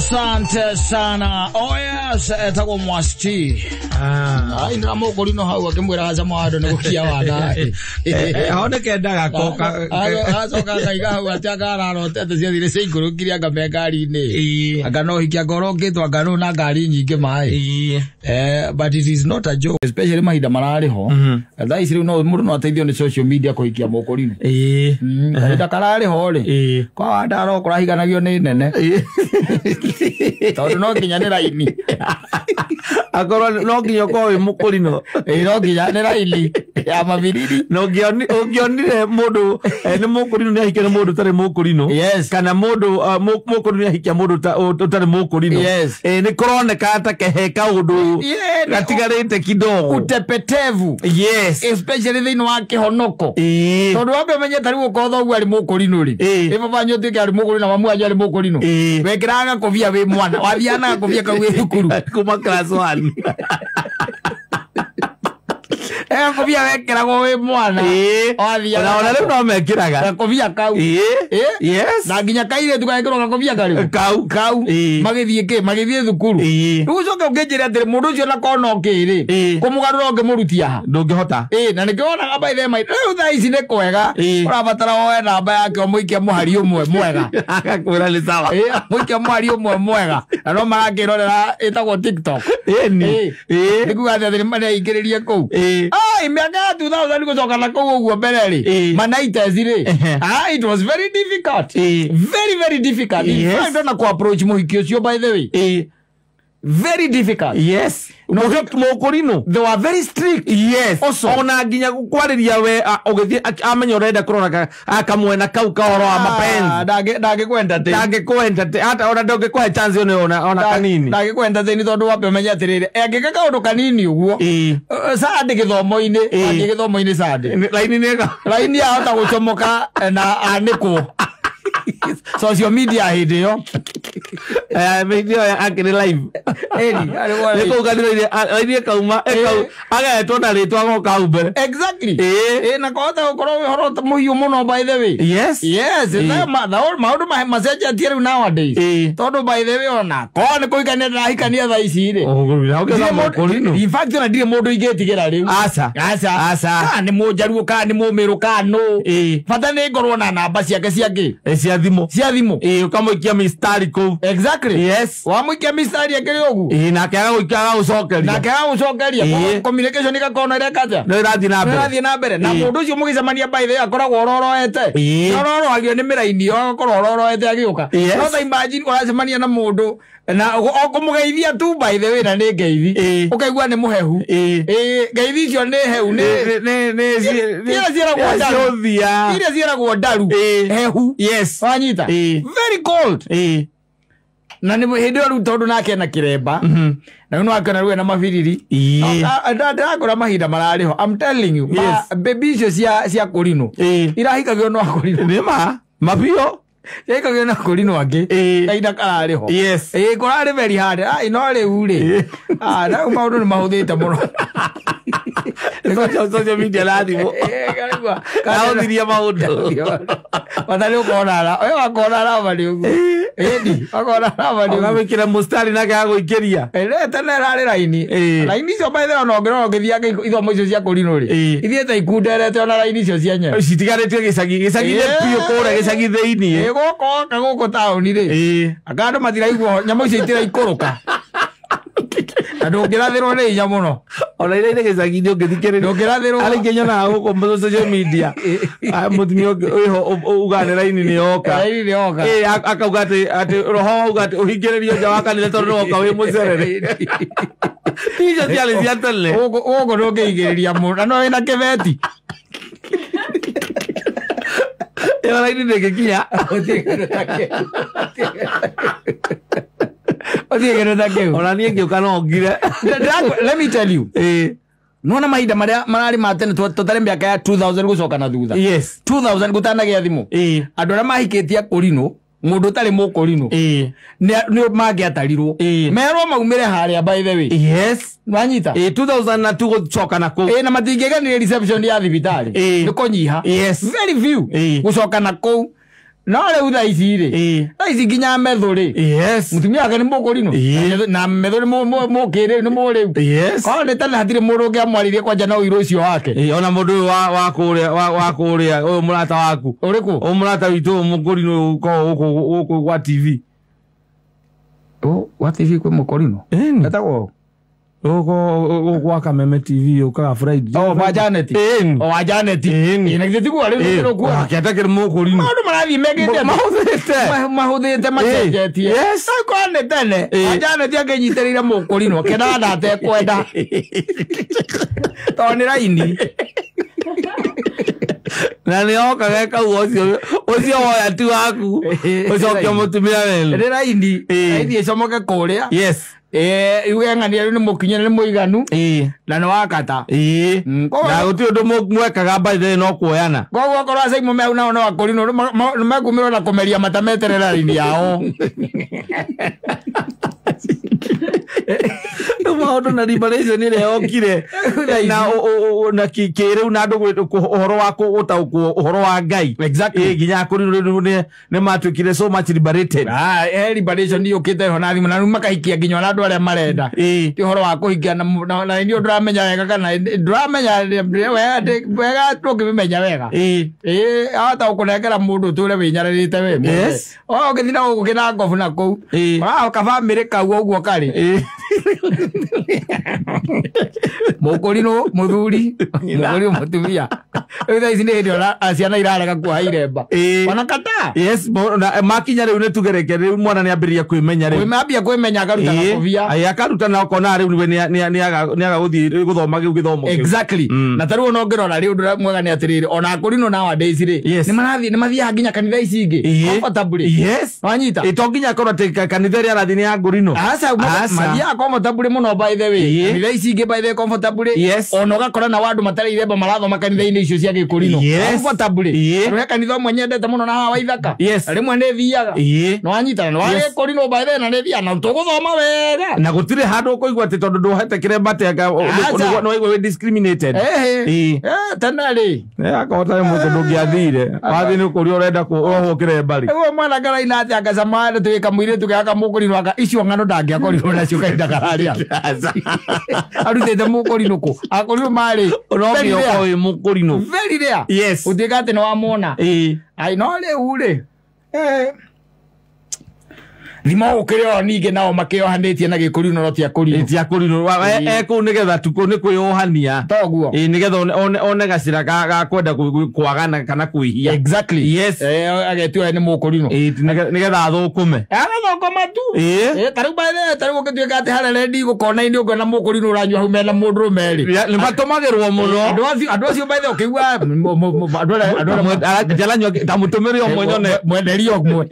Asante sana. Oh yes, etagwo Mwasti. Ai na mukurino hau akimwira gaca mwando ni gukia wana. Hone kendaga koka. Acoka akaiga hau ati akararotete ciathire ciaikũrũkire anga me ngari-inĩ. Anga no hikia ngoro ngĩtwo anga no na ngari nyingĩ maĩ. But it is not a joke, especially mahinda mararĩ ho. Thaa ici rĩu no mũndũ no ateithio nĩ social media kũhikia mũkũrinũ. Kahinda kararĩ ho rĩ, kwa wandaro kũrahikanagio nĩ nene. Tondũ no nginya nĩ raini. Akorwo no nginya ũkorwo wĩ mũkũrinũ. No nginya nĩ raini ya mabiriri. Na ũngĩonire mũndũ nĩ mũkũrinũ nĩ ahikia nĩ mũndũ ũtarĩ mũkũrinũ. Yes. Kana mũndũ mũkũrinũ nĩ ahikia mũndũ ũtarĩ mũkũrinũ. Yes. Nĩ kũroneka ta kehe kaũndũ gatigarĩte kidogo. Utepetevu. Yes. Especially thĩinĩ wa kĩhonoko. Tondũ wambe ũmenye ta rĩu ũkorwo thoguo arĩ mũkũrinũ rĩ. Ĩ baba wanyu ũtuĩke arĩ mũkũrinũ na mamu wanyu arĩ mũkũrinũ. Wekĩraga gakobia wĩ mwana. Wathiaga na gakobia kau wĩ thukuru. Kuma class 1. Gakobia wekĩragwo wĩ mwana. Wathiaga Ona rĩu no mekĩraga. Gakobia kau. Yes. Na nginya kairĩtu gagekĩrwo gakobia karĩkũ? Kau. Kau. Magĩthiĩ kĩ? Magĩthiĩ thukuru. Rĩu ũcoke ũkĩnjĩre atĩrĩ mũndũ ũcio na kona ũkĩ rĩ, kũmũgarũra ũngĩmũrutia ha? Ndũngĩhota. Na nĩkĩo wonaga by the way, rĩu thaa ici nĩ kwega. Ũrabatara woe namba yake ũmũikie mũhari ũmwe mwega. Agakwĩra nĩ sawa. Mũikie mũhari ũmwe mwega. Na no marakĩrorera ĩtagwo TikTok. Ĩni. Nĩ kuga atĩ atĩ nĩmareingĩrĩrie kũu. Ai, mĩaka ya 2000 gũcoka na kũu ũguo mbere rĩ, ma-nineties rĩ, it was very difficult. Very, very difficult. In fact, ona kũ-approach mũhiki ũcio by the way. Very difficult. Yes. Mũkũrinũ. They were very strict. Yes. Also. Ona nginya kwarĩria we ũgĩthiĩ amenya ũrenda kũrora kamwena kau ka ũhoro wa mapenzi. Ndangĩkwentertain. Ndangĩkwentertain. Hata ona ndũngĩkũhe chance ona kanini. Ndangĩkwentertain tondũ wambe ũmenye atĩrĩrĩ, angĩka kaũndũ kanini ũguo, Sunday gĩthomo-inĩ, athiĩ gĩthomo-inĩ Sunday. Raini nĩ ĩga- Raini ahota gũcomoka na anĩkwo. Social media hĩndĩ ĩyo. Hĩndĩ ĩyo akĩrĩ live. Ĩni, arĩ wa Nĩ live. kũu kanitha-inĩ, raini ĩkauma, agetwo na rĩtwa agoka hau mbere. Exactly. Na kwahota gũkorwo wĩ ũhoro mũhiũ mũno by the way. Yes. Yes, maũndũ macenjetie rĩu nowadays. Tondũ by the way ona korwo nĩ kũhikania ndĩrahikania thaa ici rĩ. In fact ona ndirĩ mũndũ ingĩtigĩra rĩu. Aca. Aca. Aca. Kana nĩ mũnjaruo kana nĩ mũmĩrũ kana nũ. Bata nĩ ngorwo na namba ciake cia kĩ? Cia thimũ. Cia thimũ. Ũkamũikia mistari kũu. Exactly. Yes. Wamũikia mistari akĩrĩ ũguo. Nake agagũikia agagũcokeria. Nake agagũcokeria. Communication ĩgakorwo na ĩreka atĩa? No ĩrathiĩ na mbere. Ĩrathiĩ na mbere. Na mũndũ ũcio mũgĩcemania by the way akoragwo ororoete. Ororoagio nĩ mĩraini, agakorwo ororoete agĩũka. No ta imagine ũracemania na mũndũ na ũkũmũgeithia tu by the way na nĩ ngeithi. Ũkaigua nĩ mũhehu. Ngeithi icio nĩ heu, nĩ iria ciĩragwo ndaru. Iria ciĩragwo ndaru. Hehu. Yes. Wanyita? Very cold. Na nĩ hĩndĩ ĩyo rĩu tondũ nake ena kĩremba. Na rĩu no akĩona rĩu ena mabiriri. Ndĩrakora mahinda mararĩ ho. I'm telling you. Baby icio cia kũrinũ. Irahikagio no akũrinũ. Nĩ ma. Mabiũ. Ciahikagio na kũrinũ angĩ. Kahinda kararĩ ho. Yes. Kũrarĩ very hard. No rĩu rĩ. Rĩu maũndũ nĩ mahũthĩte mũno. Social media na thimũ. Ahũthirie maũndũ. Bata nĩ ũkona we wakona raba nĩ ũguo. Ĩni, wakona raba nĩ ũguo. Ũkamwĩkĩra mũstari nake agagũikĩria. Tene ĩrarĩ raini. Raini icio by the way ona ũngĩrora ũgĩthiaga ithomo icio cia kũrinũ rĩ. Ithiĩte ikunderete ona raini icio cia nyewe. Citigarĩtio gĩcagi, gĩcagi-inĩ biũ kũrĩa gĩcagi thĩiniĩ. Gũkũ woka gũkũ taũni rĩ. Anga andũ matiraigua nyamũ icio itiraikũrũka. Na ndũngĩrathĩrwo nĩ hinya mũno. Ona iria irĩ gĩcagi-inĩ ũngĩthikĩrĩria. Ndũngĩrathĩrwo. Arĩ ingĩ nyonaga gũkũ social media. Mũtumia ũngĩ wĩho ugaga nĩ raini nĩ yoka. Raini nĩ yoka. Akauga atĩ roho auga atĩ ũhingĩrĩrio nja wa kanitha tondũ nĩwoka wĩ mũcerere. Icio ciarĩ cia tene. Gũkũ ndũngĩhingĩrĩria mũndũ. Na no wĩna kĩbeti. Ĩyo raini ndĩngĩkinya. Gũtirĩ kĩndũ ta kĩu. Gũtirĩ kĩndũ ta kĩu. Ona niĩ ngĩũka no ngire. Let me tell you. Nona mahinda marĩa mararĩ ma tene tũtarĩ mĩaka ya 2000 gũcoka na thutha. Yes. 2000 gũtanagĩa thimũ. Andũ arĩa mahikĩtie akũrinũ, mũndũ ũtarĩ mũkũrinũ, nĩ mangĩatarirwo. Merwo maumĩre harĩa by the way. Yes. Wanyita? 2002 gũcoka na kũu. Na matingĩganire reception ya thibitarĩ. Nĩ kũnyiha. Yes. Very few. Gũcoka na kũu. No rĩu thaa ici rĩ, thaa ici nginya metho rĩ, mũtumia wake nĩ mũkũrinũ na metho nĩ mũkĩrĩu nĩ mũrĩu. Korwo nĩ tene hatirĩ mũndũ ũngĩamwaririe kwanja na ũirũ ũcio wake. Ona mũndũ ũyũ wa kũrĩa wa kũrĩa ũyũ mũrata waku. Ũrĩkũ? Ũyũ mũrata witũ ũyũ mũkũrinũ ũkoragwo gũkũ gwa TV. Gwa TV kwĩ mũkũrinũ? Etagwo? Gũkũ gwa Kameme TV ũkaga Friday. Oh, wa Janet. O wa Janet. Na githĩ tiguo rĩu tũkuona. Akĩenda kĩrĩ mũkũrinũ. Maũndũ marathiĩ mekĩte atĩa? Mahũthĩte. Mahũthĩte macenjetie. Korwo nĩ tene, wa Janet angĩnyitĩrĩire mũkũrinũ akĩendaga na atekwenda. Tondũ nĩ raini. Na nĩ okaga ĩkauga ũcio woya ti waku. Ũcoke mũtumia wenu. Nĩ raini. Raini ĩcomoke kũrĩa. Yuge ng'ania rĩu nĩ mũkinye nĩ mũiganu. Na nĩ wakata. Na gũtirĩ ũndũ mwekaga by the way no kuoyana. Koguo okorwo acaimo me hau nao no akũrinũ nĩ mekumĩrwo na kũmeria mata meterere raini yao. Rĩu maũndũ na liberation ĩrĩa yokire na kĩrĩu na andũ ũhoro wa gũtaũkwo ũhoro wa Ngai. Nginya akũrinũ rĩu nĩ matuĩkire so much liberated. Liberation yũkĩte ho na thimũ na rĩu makahikia nginya ona andũ arĩa marenda. Ti ũhoro wa kũhikia na niĩ ndũramenya wega kana ndũramenya wega ndũngĩmĩmenya wega. Ahota gũkũnengera mũndũ ũtũre wĩnyararĩte we mwene. Ũgĩthiĩ na gũkũ kĩna ngobu na kũu. Kabamĩrĩ kau ũguo karĩ. Mũkũrinũ mũthuri, mũkũrinũ mũtumia. Rĩu thaa ici nĩ hĩndĩ ona ciana irarega kuoha iremba. Ona kata. Yes, makinya rĩu nĩ tugereke rĩu mwana nĩ ambĩrĩria kwĩmenya rĩu. Ambia kwĩmenya akaruta gakobia. Akaruta na ũkona rĩu nĩ aga gũthiĩ gũthoma gĩu gĩthomo kĩu. Exactly. Na ta rĩu ona ũngĩrora rĩ ũndũ mwega nĩ atĩrĩrĩ, ona akũrinũ nowadays rĩ, nĩ mathiaga nginya kanitha ici ingĩ. Comfortably. Wanyita? To nginya akorwo atĩ kanitha ĩrĩa arathiĩ nĩ ya ngũrinũ. Aca, mathiaga comfortably mũno by the way. Kanitha ici ingĩ by the way comfortably. Ona ũgakora na andũ matarĩ iremba marathoma kanitha-inĩ icio cia gĩkũrinũ. Comfortably. Rĩu he kanitha ũmwe nyendete mũno na haha Waithaka. Rĩmwe nĩ thiaga. Nĩ wanyita, nĩ wa gĩkũrinũ by the way na nĩ thiaga na tũgũthoma wega. Na gũtirĩ handũ ũkũigua atĩ tondũ ndwohete kĩremba atĩ anga nĩ waigua wĩ discriminated. Tene rĩ. Akorwo ũtarĩ mũndũ ndũngĩathire. Wathiĩ nĩ ũkũria ũrenda ũrohwo kĩremba rĩ. Ũguo mwanake araina atĩ angacama twĩ kamũirĩtu gaka mũkũrinũ aka icio ng'ano ndangĩakorirwo nacio kahinda kararĩa. Arutĩte mũkũrinũ kũ? Akũrinũ marĩ. Ũromio ũkorwo wĩ mũkũrinũ. Very rare. Ũtuĩka atĩ nĩ wamwona. Ai no rĩu rĩ. Thima ũkĩrĩ o ningĩ nao makĩohanĩtie na gĩkũrinũ no ti akũrinũ. Ti akũrinũ. Kũu nĩgetha tu nĩ kwĩyohania. Toguo. Nĩgetha one gacĩra ga kwenda kwagana kana kwĩhia. Exactly. Agetua nĩ mũkũrinũ. Nĩgetha athũkũme. Agathũkũma tu. Ta rĩu by the way, ta rĩu ũngĩtuĩka atĩ harĩa rendi gũkona-inĩ ũngĩona mũkũrinũ ũranyua hau mena mũndũrũme rĩ. Nĩ matũmagĩrwo mũno. Andũ acio by the way ũkĩigua andũ arĩa njaranyua ta mũtũmĩre ũmwe nyone. Mwenderio ũmwe.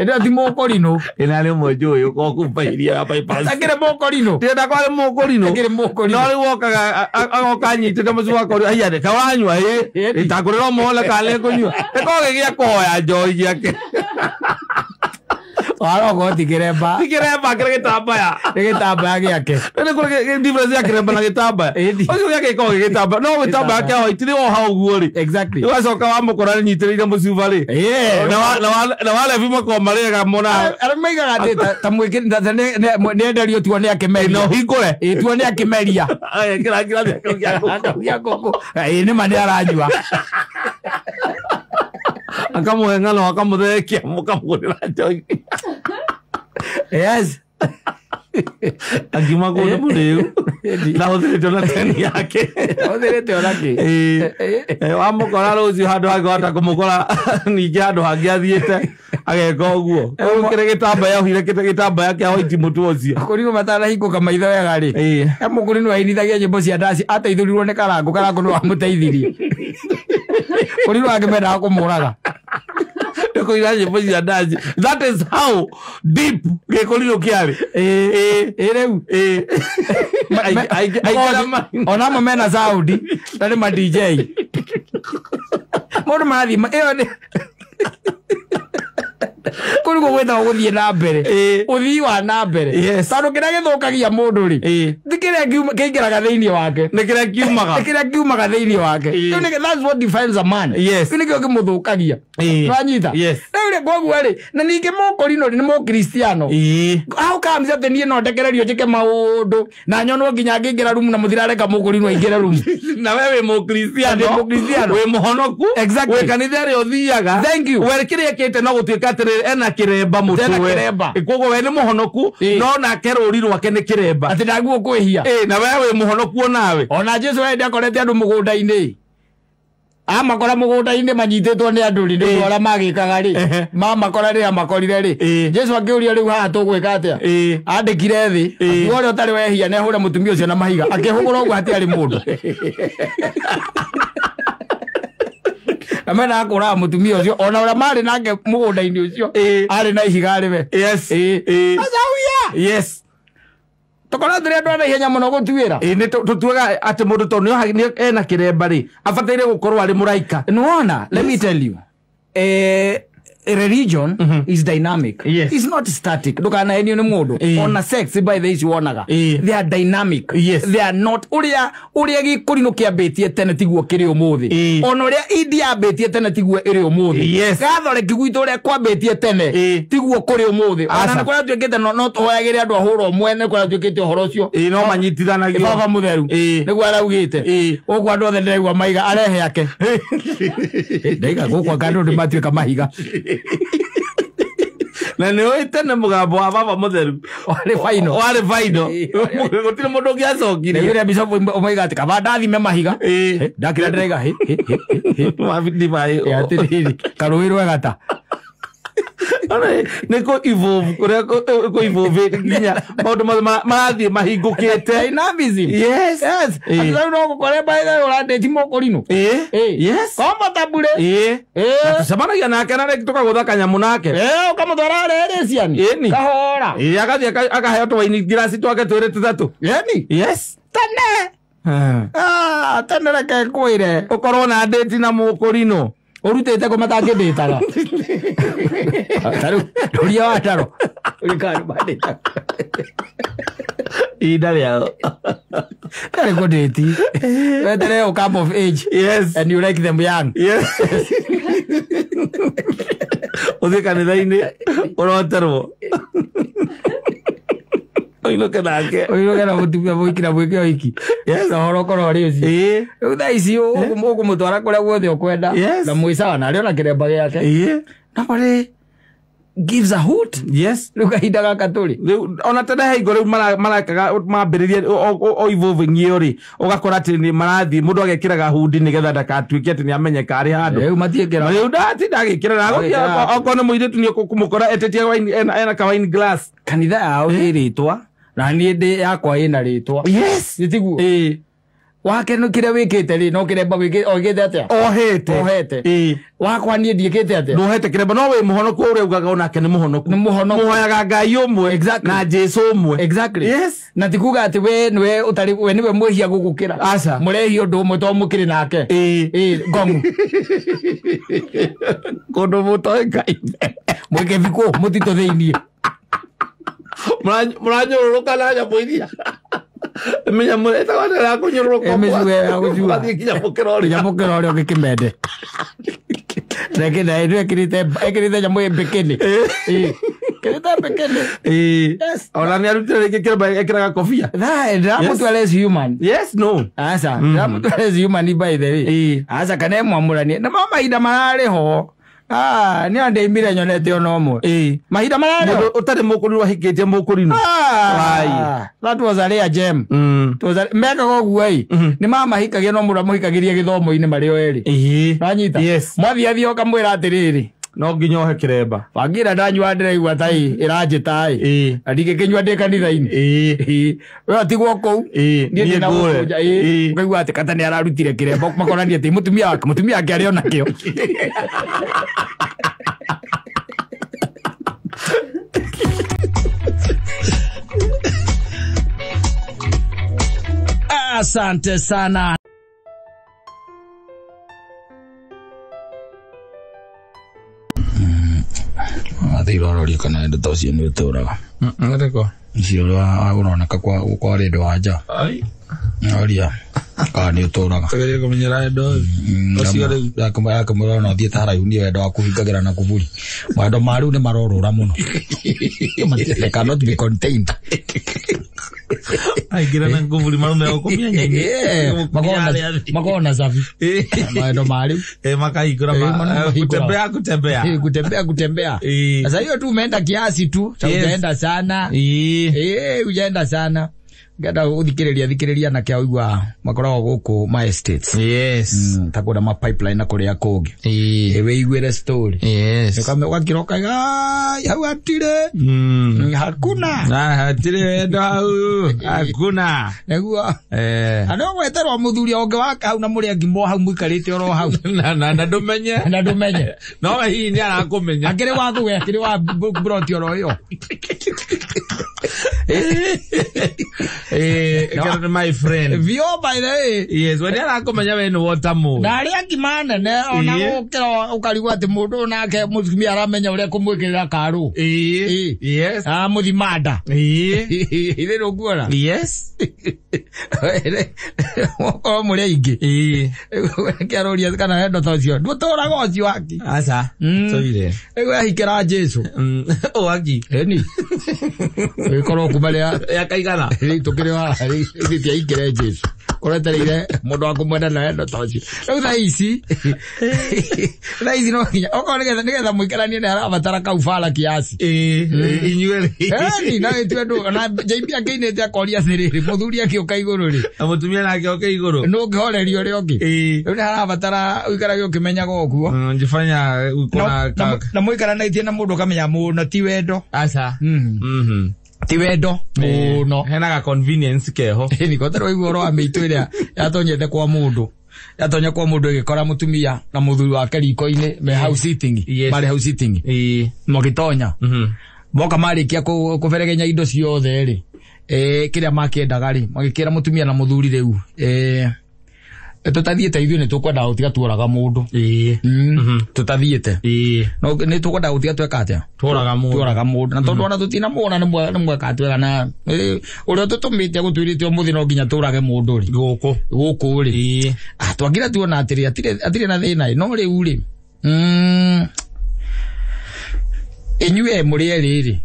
Ĩndĩ ti mũkũrinũ. Ĩna rĩ ũmwe njũĩ ũkorwo kũu Mbairia ya bypass. Akĩrĩ mũkũrinũ. Ndĩrenda kwarĩ mũkũrinũ. Akĩrĩ mũkũrinũ. No rĩu okaga agoka anyitĩte mũciĩ wakwa haiya rĩ, ta ũranyua ĩ, ta ngũrĩra ũmwe kana nĩ ngũnyua. Gĩkoragwo gĩ gĩa kũhoya njohi gĩake. Warogo ti kĩremba. Ti kĩremba, kĩrĩ gĩtambaya. Nĩ gĩtambaya gĩake. Nĩ kũrĩ difference ya kĩremba na gĩtambaya. Ũcio gĩake gĩkoragwo gĩ gĩtambaya. No gĩtambaya kĩa white nĩ woha ũguo rĩ. Ũgacoka wamũkora nĩnyitĩrĩire mũcuba rĩ. Na walebi makoragwo marĩega mona. Arĩa maigaga atĩ ta mwĩkĩri ta nĩ enderio tuo nĩ akĩmeria. Na ũhingũre. Tuo nĩ akĩmeria. Kĩra kĩrathi kĩu gĩa ngũkũ. Gĩa ngũkũ. Nĩ ma nĩ aranyua. Akamũhe ng'ano akamũthekia mũkamũgũrĩra njohi. Yes. Akiuma kũndũ mũrĩu. Na hũthĩrĩte ona teni yake. Hũthĩrĩte ona kĩ? Wamũkora rũciũ handũ hangĩ wahota kũmũkora ningĩ handũ hangĩ athiĩte ageka ũguo. Kũrĩ gĩtambaya ohire gĩtambaya kĩa white mũtwe ũcio. Kũrinũ matanahingũka maitho wega rĩ. He mũkũrinũ ainithagia nyĩmbo cia ndaci ateithũrirwo nĩ Karangũ, Karangũ nĩwe wamũteithirie. Kũrinũ angĩ mendaga kũmũraga. Kũina nyĩmbo cia ndaci. That is how deep gĩkũrinũ kĩarĩ. Rĩu. Ona amwe mena sound na nĩ ma DJ. Mũndũ marathiĩ ĩyo nĩ Kũu nĩguo gwĩtagwo gũthiĩ na mbere. Ũthii wa na mbere. Tondũ kĩrĩa gĩthũkagia mũndũ rĩ, ti kĩrĩa kĩingĩraga thĩinĩ wake. Nĩ kĩrĩa kiumaga. Nĩ kĩrĩa kiumaga thĩinĩ wake. That's what defines a man. Kĩu nĩkĩo kĩmũthũkagia. Nĩwanyita? Rĩu rĩ, koguo rĩ, na ningĩ mũkũrinũ rĩ, nĩ mũkristiano. How comes atĩ niĩ no ndekererio njĩke maũndũ na nyonwo nginya ngĩingĩra rumu na mũtirareka mũkũrinũ aingĩre rumu? Na we wĩ mũkristiano. Ndĩ mũkristiano. Wĩ mũhonoku. Exactly. Wĩ kanitha ĩrĩa ũthiaga. Thank you. We kĩrĩa ekĩte no gũtuĩka atĩrĩrĩ, ena kĩremba mũtwe. Ena kĩremba. Koguo we nĩ mũhonoku, no nake rũri rwake nĩ kĩremba. Atĩ ndaguo kwĩhia. Na we wĩ mũhonoku onawe. Ona Jesu we ndakorete andũ mũgũnda-inĩ. Amakora mũgũnda-inĩ manyitĩtwo nĩ andũ rĩ, nĩ ũrĩa magĩkaga rĩ. Mamakora rĩrĩa makorire rĩ. Jesu akĩũria rĩu haha tũgwĩka atĩa? Andĩkire thĩ, akiuga ũrĩa ũtarĩ wehia nĩ ahũre mũtumia ũcio na mahiga. Akĩhũgũra ũguo hatiarĩ mũndũ. Na mena akũraga mũtumia ũcio, ona ũrĩa marĩ nake mũgũnda-inĩ ũcio, arĩ na ihiga arĩ we. Aca. Tũkorwo tũrĩ andũ a naihenya mũno gũtuĩra. Nĩ tũtuaga atĩ mũndũ tondũ nĩ ena kĩremba rĩ, abataire gũkorwo arĩ mũraika. Nĩwona, let me tell you. Religion is dynamic. It's not static. Ndũkanahenio nĩ mũndũ. Ona sex by the way wonaga. They are dynamic. They are not ũrĩa gĩkũrinũ kĩambĩtie tene tiguo kĩrĩ ũmũthĩ. Ona ũrĩa India yambĩtie tene tiguo ĩrĩ ũmũthĩ. Gathoreki gwitũ ũrĩa kwambĩtie tene tiguo kũrĩ ũmũthĩ. Ona nĩ kũrĩa tuĩkĩte no tũhoyagĩre andũ ahũra ũmwe, nĩ kũrĩa tuĩkĩte ũhoro ũcio. No manyitithanagio. Baba mũtheru. Nĩguo araugĩte. Ũguo andũ othe ndĩraigua maiga arehe ake. Ndaiga gũkũ anga andũ nĩmatuĩka mahiga. Na nĩ ũĩ tene mũgambo wa baba mũtheru warĩ final. Warĩ final. Gũtirĩ mũndũ ũngĩacokirie. Rĩu rĩrĩa bishop oiga atĩ kaba ndathime mahiga. Ndakĩra ndĩraiga hĩ, hĩ, hĩ, hĩ. Atĩrĩrĩ, karũĩ rwegata. Nĩ kũ evolve, kũrĩa kũ evolve nginya maũndũ mothe marathiĩ mahingũkĩte. Dynamism. Yes. Yes. Atĩ rĩu no gũkore by the way ũrandĩti mũkũrinũ. Comfortable. Tũcemanagia nake na rĩngĩ tũkagũtha kanyamũ nake. Ũkamũtwara rĩrĩ ciani. Kahora. Agathiĩ akaheo tũwaini ngiraci twake twĩrĩ tũthatũ. Yes. Tene. Tene reke ngwĩre. Ũkorwo na ndĩti na mũkũrinũ. Ũrutĩte kũ matangĩndĩtaga? Tarĩu ndũria wa taro. Ũrĩkani mandĩtaga. Ihinda rĩao. Ndarĩ kũndĩti. Weterere ũ come of age. And you like them young. Ũthiĩ kanitha-inĩ ũroterwo. Ũinũke nake. Ũinũke na mũtumia mũhiki na mwĩke ũhiki. Na ũhoro ũkorwo ũrĩ ũcio. Rĩu thaa ici ũkũmũtwara kũrĩa guothe ũkwenda. Na mwĩ sawa na arĩ ona kĩremba gĩake. Nobody gives a hoot. Rĩu kahinda gaka tũrĩ. Rĩu ona tene he hingo rĩu marekaga mambĩrĩrie o evolving ĩyo rĩ, ũgakora atĩ nĩ marathiĩ mũndũ agekĩraga hundi nĩgetha ndakatuĩke atĩ nĩamenyeka arĩ handũ. Rĩu matiĩkĩraga. Rĩu ndatinda agĩkĩra na agũthiĩ okorwo nĩ mũirĩtu nĩ ũkũmũkora etĩtie wine, ena ka wine glass. Kanitha yao ĩ rĩtwa na niĩ ndĩ yakwa ĩna rĩtwa. Nĩ tiguo? Wake nĩ kĩrĩa wĩkĩte rĩ, no kĩremba oigĩte atĩa? Ohete. Ohete. Wakwa niĩ ndiĩkĩte atĩa? Ndũhete kĩremba, no wĩ mũhonoku ũrĩa ugaga onake nĩ mũhonoku. Nĩ mũhonoku. Mũhoyaga Ngai ũmwe na Jesũ ũmwe. Na ti kuga atĩ we nĩwe ũtarĩ, we nĩwe mwĩhia gũgũkĩra. Aca. Mũrehia ũndũ ũmwe to mũkĩrĩ nake. Ngomu. Kũndũ mũtoĩkaine. Mwĩke bikũ, mũtitũ thĩiniĩ. Mũranyũrũrũka na nyamũ iria. Mĩnyamũ ĩtagwo atĩa ya kũnyũrũrũka? Mĩcue ya gũcua. Ũgathiĩ nginya mũkĩra ũrĩa. Nginya mũkĩra ũrĩa ũngĩkĩmende. Reke na ĩno ĩkĩrĩte nyamũ ĩ mbĩkĩnĩ. Ĩkĩrĩte mbĩkĩnĩ. Ona nĩ arutire rĩngĩ kĩremba ekĩraga kobia. Ndĩramũtua less human. Yes, no. Aca, ndĩramũtua less human by the way. Aca, kana ĩmwamũranie. Na mahinda mararĩ ho. Nĩ andeimire nyonete ona ũmwe. Mahinda mararĩ ho. Mũndũ ũtarĩ mũkũrinũ ahikĩtie mũkũrinũ. That was a rare gem. Mekaga ũguo ĩ. Nĩ mamahikagia no mũndũ amũhikagĩria gĩthomo-inĩ marĩ o erĩ. Wanyita? Mwathiathia ũkamwĩra atĩrĩrĩ. No nginya ohe kĩremba. Wangira ndanyua ndĩraigua ta ĩ, ĩranjĩta ĩ. Na ndingĩkĩnyua ndĩ kanitha-inĩ. We atigwo kũu. Niĩ ndĩna gũkũnja, Ũkaigua atĩ kata nĩ ararutire kĩremba, makonania atĩ mũtumia wake, mũtumia wake arĩ ona kĩo. Asante sana. Atirororia kana endo ta ũcio nĩ ũtũraga. Ngareko. Ũcio ũrĩa ũroneka kwa rĩndũ wa nja. Ai. Oria kana nĩ ũtũraga. Tugerie kũmenyera endo. Ũcio rĩu. Yakamwĩra ona ũthiĩte haraihu niĩ wendo wa kũhingagĩra na kuburi. Mawendo ma rĩu nĩ marorũra mũno. They cannot be contained. Aingĩra na nguburi marume gũkũmia nyenye. Makoragwo na zabi. Mawendo ma rĩu. Makahingũra kutembea kutembea. Kutembea kutembea. Sasa hiyo tu umeenda kiasi tu, sasa hujaenda sana. Hujaenda sana. Ngenda uthikiriria na kia uigua makoragwo guku ma estates. Yes. Ta kũrĩa ma pipeline na kũrĩa kũngĩ. Wĩiguĩre story. Yes. Ũgakiroka hau hatirĩ. Hakuna. Hatirĩ wendo hau. Hakuna. Nĩguo. Na no gweterwo mũthuri ũngĩ wa hau na mũrĩa ngimo hau mũikarĩte oro hau. Na ndũmenye. Na ndũmenye. No we hihi nĩ arakũmenya. Akĩrĩ wa thuwe, akĩrĩ wa broti oro ĩyo. My friend. Vio by the way. Yes, we nĩarakomenya we nĩ wota mũũ. Na arĩa ngima nene ona gũkĩra ũkarigwo atĩ mũndũ nake mũtumia aramenya ũrĩa kũmwĩkĩrĩra karũ. Yes. Mũthima nda. Ithe ndũkuona? Yes. Okorwo mũrĩ aingĩ. Kĩaroria kana wendo ta ũcio. Ndũtũraga ũcio waki. Aca. Tũire. Rĩu ahikĩra Jesũ. Waki. Ĩni. Ĩkorwo kuma rĩa yakaigana. Rĩu tũkĩrĩ haha rĩu tiaikĩre Jesũ. Ũretereire mũndũ wa kũmwenda na wendo ta ũcio. Rĩu thaa ici no nginya okorwo nĩgetha mũikaranie nĩ arabatara kau bara kiasi. Inyuĩ rĩ. Ĩni na ĩtue ndũ na JB akĩinĩte akoria atĩrĩrĩ mũthuri akĩũka igũrũ rĩ. Na mũtumia nake oke igũrũ. Nũ ũngĩhoreria ũrĩa ũngĩ. Rĩu nĩ harabatara ũikarage ũkĩmenyaga ũguo. Njifanya uko na na mũikaranĩtie na mũndũ ũkamenya mũno ti wendo. Aca. Ti wendo mũno. Hena ga convenience keho. Nĩ kote rwaigua ũhoro wa mĩitũ ĩrĩa yatonyete kwa mũndũ. Yatonya kwa mũndũ ĩgĩkora mũtumia na mũthuri wake riko-inĩ me house sitting. Marĩ house sitting. Magĩtonya. Moka marĩkia kũberegenya indo ciothe rĩ. Kĩrĩa makĩendaga rĩ, magĩkĩra mũtumia na mũthuri rĩu. Tũtathiĩte ithuĩ nĩ tũkwenda gũtiga tuoraga mũndũ. Tũtathiĩte. No nĩ tũkwenda gũtiga tweka atĩa? Tuoraga mũndũ. Tuoraga mũndũ. Na tondũ ona tũtinamuona nĩ mweka atwĩra na ũrĩa tũtũmĩte gũtwĩrĩte ũmũthĩ no nginya tũrage mũndũ rĩ. Gũkũ. Gũkũ rĩ. Twakira tuona atĩrĩ atirĩ na thĩna no rĩu rĩ. Inyuĩ mũrĩ erĩ rĩ.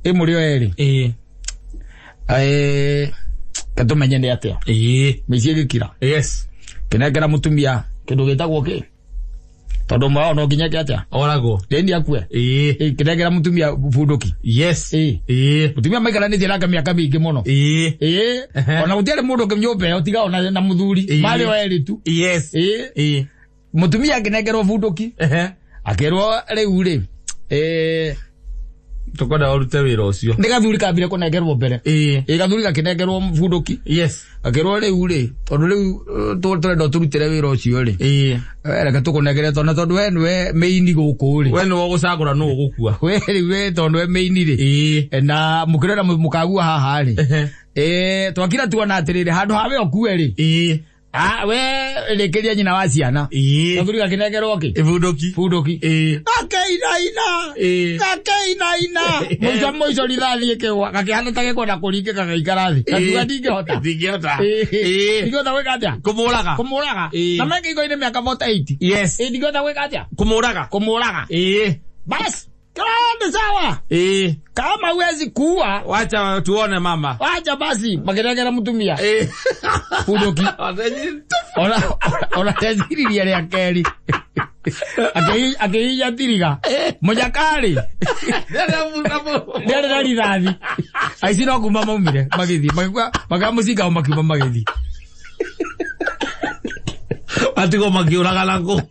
Ĩ mũrĩ o erĩ. Tũmenye nĩ atĩa. Mĩciĩ ĩgĩkira. Yes. Kinengera mutumia kindu gitagwo ki tondu mwa no nginya ke atia oragwo ndi akue kinengera mutumia bunduki. Yes. Mutumia maikaranĩtie nake mĩaka mĩingĩ mũno. Ona gũtiarĩ mũndũ ũngĩ nyũmba ĩyo tiga ona na mũthuri marĩ o erĩ tu. Yes. Mutumia akĩnengerwo bunduki akĩrwo rĩu rĩ tukwenda urute wĩra ũcio. Nĩ gathuri kambire kũnengerwo mbere. Gathuri gakĩnengerwo bunduki. Yes. Akĩrwo rĩu rĩ tondũ rĩu tũrenda tũrutĩre wĩra ũcio rĩ. Reke tũkũnengere tondũ tondũ we nĩwe mĩini gũkũ rĩ. We nĩwe ũgũcagũra nũ ũgũkua. We rĩu we tondũ nĩwe mĩini rĩ. Na mũkĩrora mũkagua haha rĩ. Twakira tuona atĩrĩrĩ handũ ha we ũkue rĩ. We rĩkĩria nyina wa ciana. Gathuri gakĩnengerwo kĩ? Bunduki. Bunduki. Gakeinaina. Gakeinaina. Mũico mũico rithathi ĩkĩgwa gakĩhana ta gĩkwenda kũringĩka gagĩikara thĩ. Gakiuga ndingĩhota. Ndingĩhota. Ndingĩhota gwĩka atĩa? Kũmũraga. Kũmũraga. Na me kĩhiko-inĩ mĩaka 48. Yes. Ndingĩhota gwĩka atĩa? Kũmũraga. Kũmũraga. Bas. Nĩ sawa. Kama huwezi kuua, wacha tuone mama. Wacha basi makinengera mutumia. Bunduki. Ona teciriria rĩa kerĩ. Akĩhihinya tiriga. Mũnyakarĩ. Nĩarĩ na rithathi. Aici no kuma maumire magĩthiĩ. Magĩkua mũcinga makiuma magĩthiĩ. Matigwo makĩũragana kũu.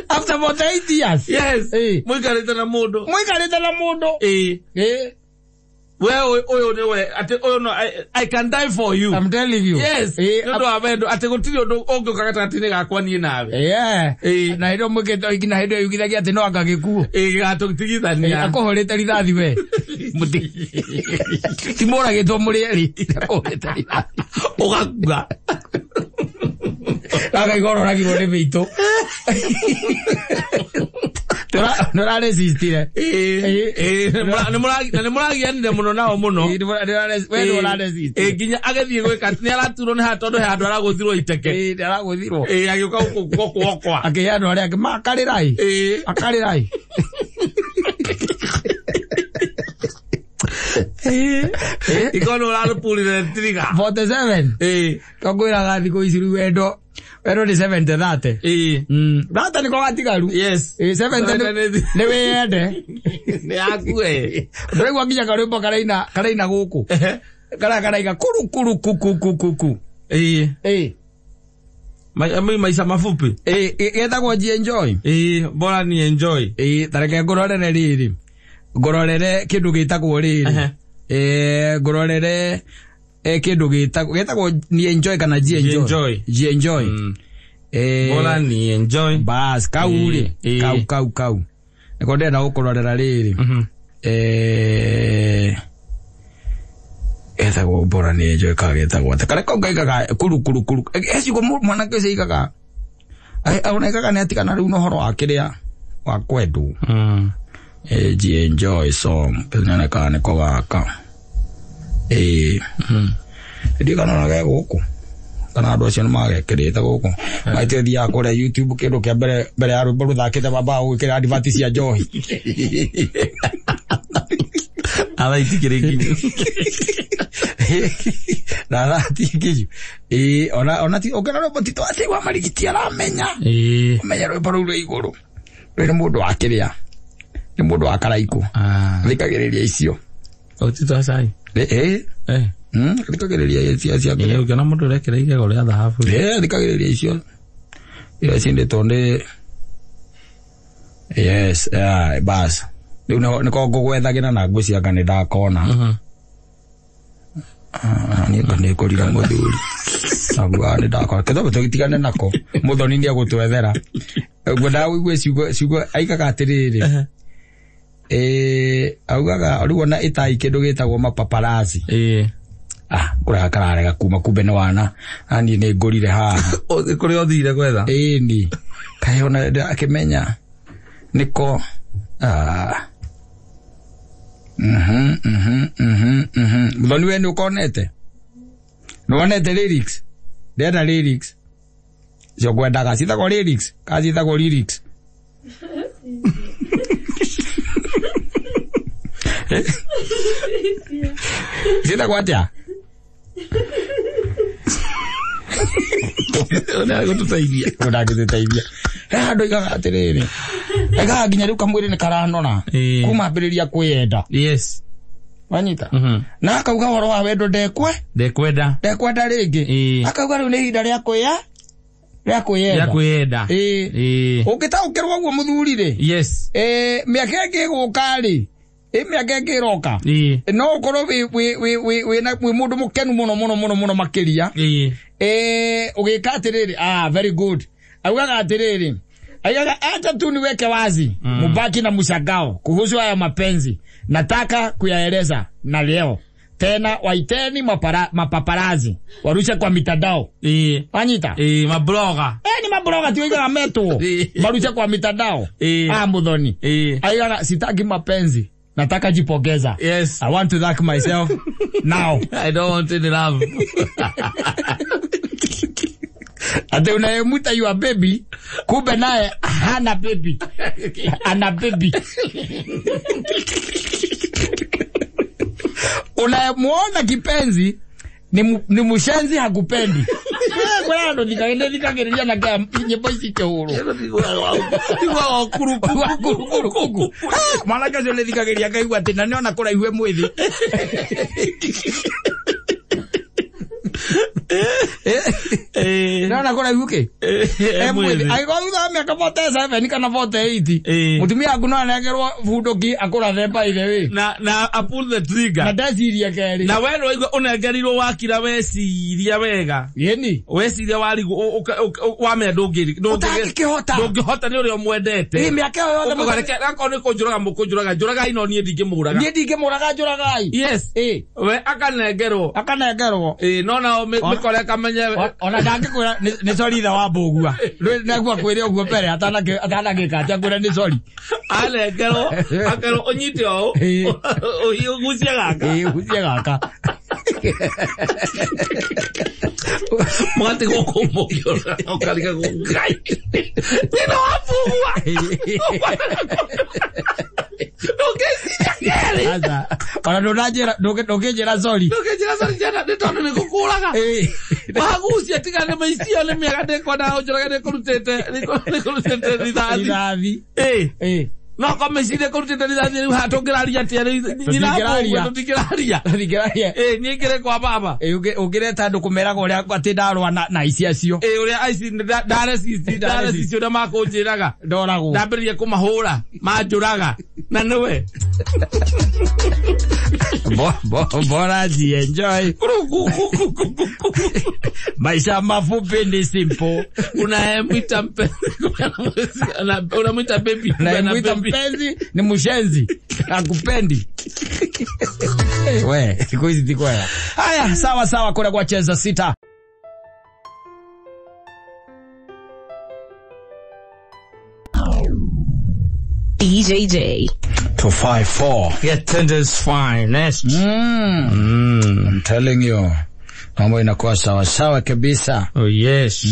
After 48 years. Yes. Mũikarĩte na mũndũ. Mũikarĩte na mũndũ. We ũyũ nĩwe atĩ ũyũ no I can die for you. I'm telling you. Yes. Nĩ ũndũ wa wendo atĩ gũtirĩ ũndũ ũngĩũka gatagatĩ-inĩ gakwa niĩ nawe. Na hĩndĩ ĩyo mwĩkĩte na hĩndĩ ĩyo yugithagia atĩ no anga gĩkuũ. Gĩgatũtigithania. Akũhũrĩte rithathi we. Ti mũragĩtwo mũrĩ erĩ. Akũhũrĩte rithathi. Ũgakua. Akaigua oragirwo nĩ mĩitũ. Nĩũraresistire. Na nĩmũragianire mũno nao mũno. We nĩũraresistire. Nginya agĩthiĩ gwĩka nĩ araturwo nĩ haha tondũ he handũ aragũthirwo iteke. Nĩaragũthirwo. Agĩũka gũkũ gwakwa. Akĩhe andũ arĩa angĩ makarĩrai. Akarĩrai. Ikorwo nĩ ũrarũpurire trigger. 47. Tongwĩraga thikũ ici rĩu wendo wendo nĩ 70 30. 30 nĩko gatigaru. Yes. 70 nĩ wĩyende. Nĩ yaku we. Ndũraigua nginya karwĩmbo karaina karaina gũkũ. Karĩa karaiga kuru kuru kuku kuku. Maica mafupi. Getagwo G enjoy. Bora ni enjoy. Tareke ngũrorere rĩrĩ. Ngũrorere kĩndũ gĩtagwo rĩrĩ. Ngũrorere kĩndũ gĩtagwo ni enjoy kana G enjoy. G enjoy. Bora ni enjoy. Bas kau rĩ. Kau kau. Nĩko ndĩrenda gũkũrorera rĩrĩ. Getagwo bora ni enjoy ka getagwo atĩa. Karĩa kau gaigaga kuru kuru kuru. Ecigo mwanake ũcio aigaga. Ona aigaga nĩ atigana rĩu na ũhoro wa kĩrĩa wa kwendwo. G enjoy song. Nyone kana nĩko gaka. Ndiũ kana ona ge gũkũ. Kana andũ acio nĩmagekĩrĩte gũkũ. Maitũ thiaga kũrĩa YouTube kĩndũ kĩa mbere ya rwĩmbo rũthakĩte baba gũgĩkĩra advert cia njohi. Ara itikĩrĩ nginyu. Na thaa ti nginyu. Ona ti ũngĩona rwĩmbo ti twa wa marigiti aramenya. Ũmenye rwĩmbo rũu rwĩ igũrũ. Rũrĩ nĩ mũndũ wa kĩrĩa. Nĩ mũndũ wa karaikũ. Thikagĩrĩria icio. Ti twa cai. Thikagĩrĩria icio cia kĩrĩa. Ũngĩona mũndũ ũrekĩra igego rĩa thahabu. Thikagĩrĩria icio. Iria cindĩtwo nĩ yes, bas. Rĩu nĩko ngũgwethagĩra na ngwĩciria anga nĩndakona. Niĩ anga nĩngũrire mũthuri. Naguaga nĩndakona. Kĩthomo tũgĩtigane nako. Mũthoni nĩegũtwethera. Ngwendaga ũigue ciugo aigaga atĩrĩrĩ. Augaga rĩu ona ĩtai kĩndũ gĩtagwo mapaparazzi. Kũrĩa kararega kuma kumbe nĩ wana. Na niĩ nĩngũrire haha. Kũrĩa ũthire gwetha? Ĩni. Kaĩ ona akĩmenya nĩko Mũthoni we nĩũkonete? Nĩwonete lyrics? Ndĩrenda lyrics. Icio ngwendaga ciĩtagwo lyrics? Kana ciĩtagwo lyrics? Ciĩtagwo atĩa? Ũndagũtũteithia. Ũndagũtũteithia. He handũ aigaga atĩrĩrĩ. Aigaga nginya rĩu kamwĩrĩ nĩ karanora. Kuma ambĩrĩria kwĩyenda. Yes. Wanyita? Na akauga ũhoro wa wendo ndekwenda. Ndekwenda rĩngĩ. Akauga rĩu nĩ ihinda rĩa kwĩya. Rĩa kwĩyenda. Rĩa kwĩyenda. Ũngĩtaũkĩrwo ũguo mũthuri rĩ. Yes. Mĩaka ĩngĩ ĩgũka rĩ. Mĩaka ĩngĩ ĩroka. No ũkorwo wĩ mũndũ mũkenu mũno mũno mũno mũno makĩria. Ũgĩka atĩrĩrĩ, very good. Augaga atĩrĩrĩ. Aigaga acha tu niweke wazi. Mubaki na mshangao kuhusu haya mapenzi. Nataka kuyaeleza na leo. Tena waiteni mapaparazi. Warushe kwa mitandao. Wanyita? Mabloga. Ni mabloga ti oigaga metwo. Marushe kwa mitandao. Muthoni. Aigaga sitaki mapenzi. Nataka jipongeza. Yes. I want to thank myself now. I don't want any love. Ate unayemuta your baby, kumbe naye hana baby. Ana baby. Unayemuona kipenzi ni mushenzi hakupendi. Kwa ndo nikaendelea na kaya nyimbo ici kĩhũrwo. Kuku. Mwanake ũcio nĩthikagĩrĩria ngaigua atĩ na nĩona kũraihu e mwĩthĩ. Nĩona kũraihu kĩ? E mwĩthĩ. Angĩkorwo thutha wa mĩaka 47 kana 48 mũtumia waku no anengerwo bunduki akũrathe by the way. Na a pull the trigger. Na ndecirie kerĩ. Na we nĩwaigua ũnengerirwo wakira weciria wega. Ĩni. Weciria warigwo wamenya ndũngĩhota. Ndũngĩhota nĩ ũrĩa ũmwendete. Ĩ mĩaka ĩyo yothe ũkareke akorwo nĩ kũnjũraga mũkũnjũraga njũragai no niĩ ndingĩmũraga. Niĩ ndingĩmũraga njũragai. Yes. We akanengerwo. Akanengerwo. No nao mĩkore kamenye. Ona Ndakikwira ni sorry ithe wa mbũgua. Naguo kwĩre ũguo mbere atanagĩka atĩa kwĩra nĩ sorry. Anengerwo akerwo ũnyite ũũ ũgucie gaka. Ĩĩ ũgucie gaka. Mũgatigwo kũu mũkĩũra ũkarigagwo Ngai. Nyina wa mbũgua. Ndũngĩciria kerĩ. Aca. Ona ndũnanjĩra ndũngĩnjĩra sorry. Ndũngĩnjĩra sorry njana nĩ tondũ nĩ ngũkũraga. Wagucia tiga nĩ maicio nĩ mĩega ndĩkwenda ũnjũrage nĩkũrutĩte rithathi. Rithathi. Ĩĩ. No ko mĩciĩ nĩkũrutĩte rithathi rĩu haha tũngĩraria atĩa rĩu nyina wa tũtingĩraria. Tũtingĩraria. Ĩĩ niĩ ngĩrĩ kwa baba. Ĩĩ ũngĩreta andũ kũmeraga ũrĩa atĩ ndarũa na aici acio. Ĩĩ ũrĩa aici ndarecici ũrĩa makũnjĩraga. Ndoragwo. Ndambĩrĩria kũmahũra manjũraga na nĩwe. Bora jienjoy. Maisha mafupi ni simple. Unayemwita mpenzi unamwita baby. Unayemwita mpenzi ni mshenzi. Hakupendi. We, siku hizi tikwaya. Haya, sawa sawa kuna kwa cheza sita. BJJ 254. Get Tender's finest. I'm telling you. Mambo inakuwa sawa sawa kabisa. Oh yes.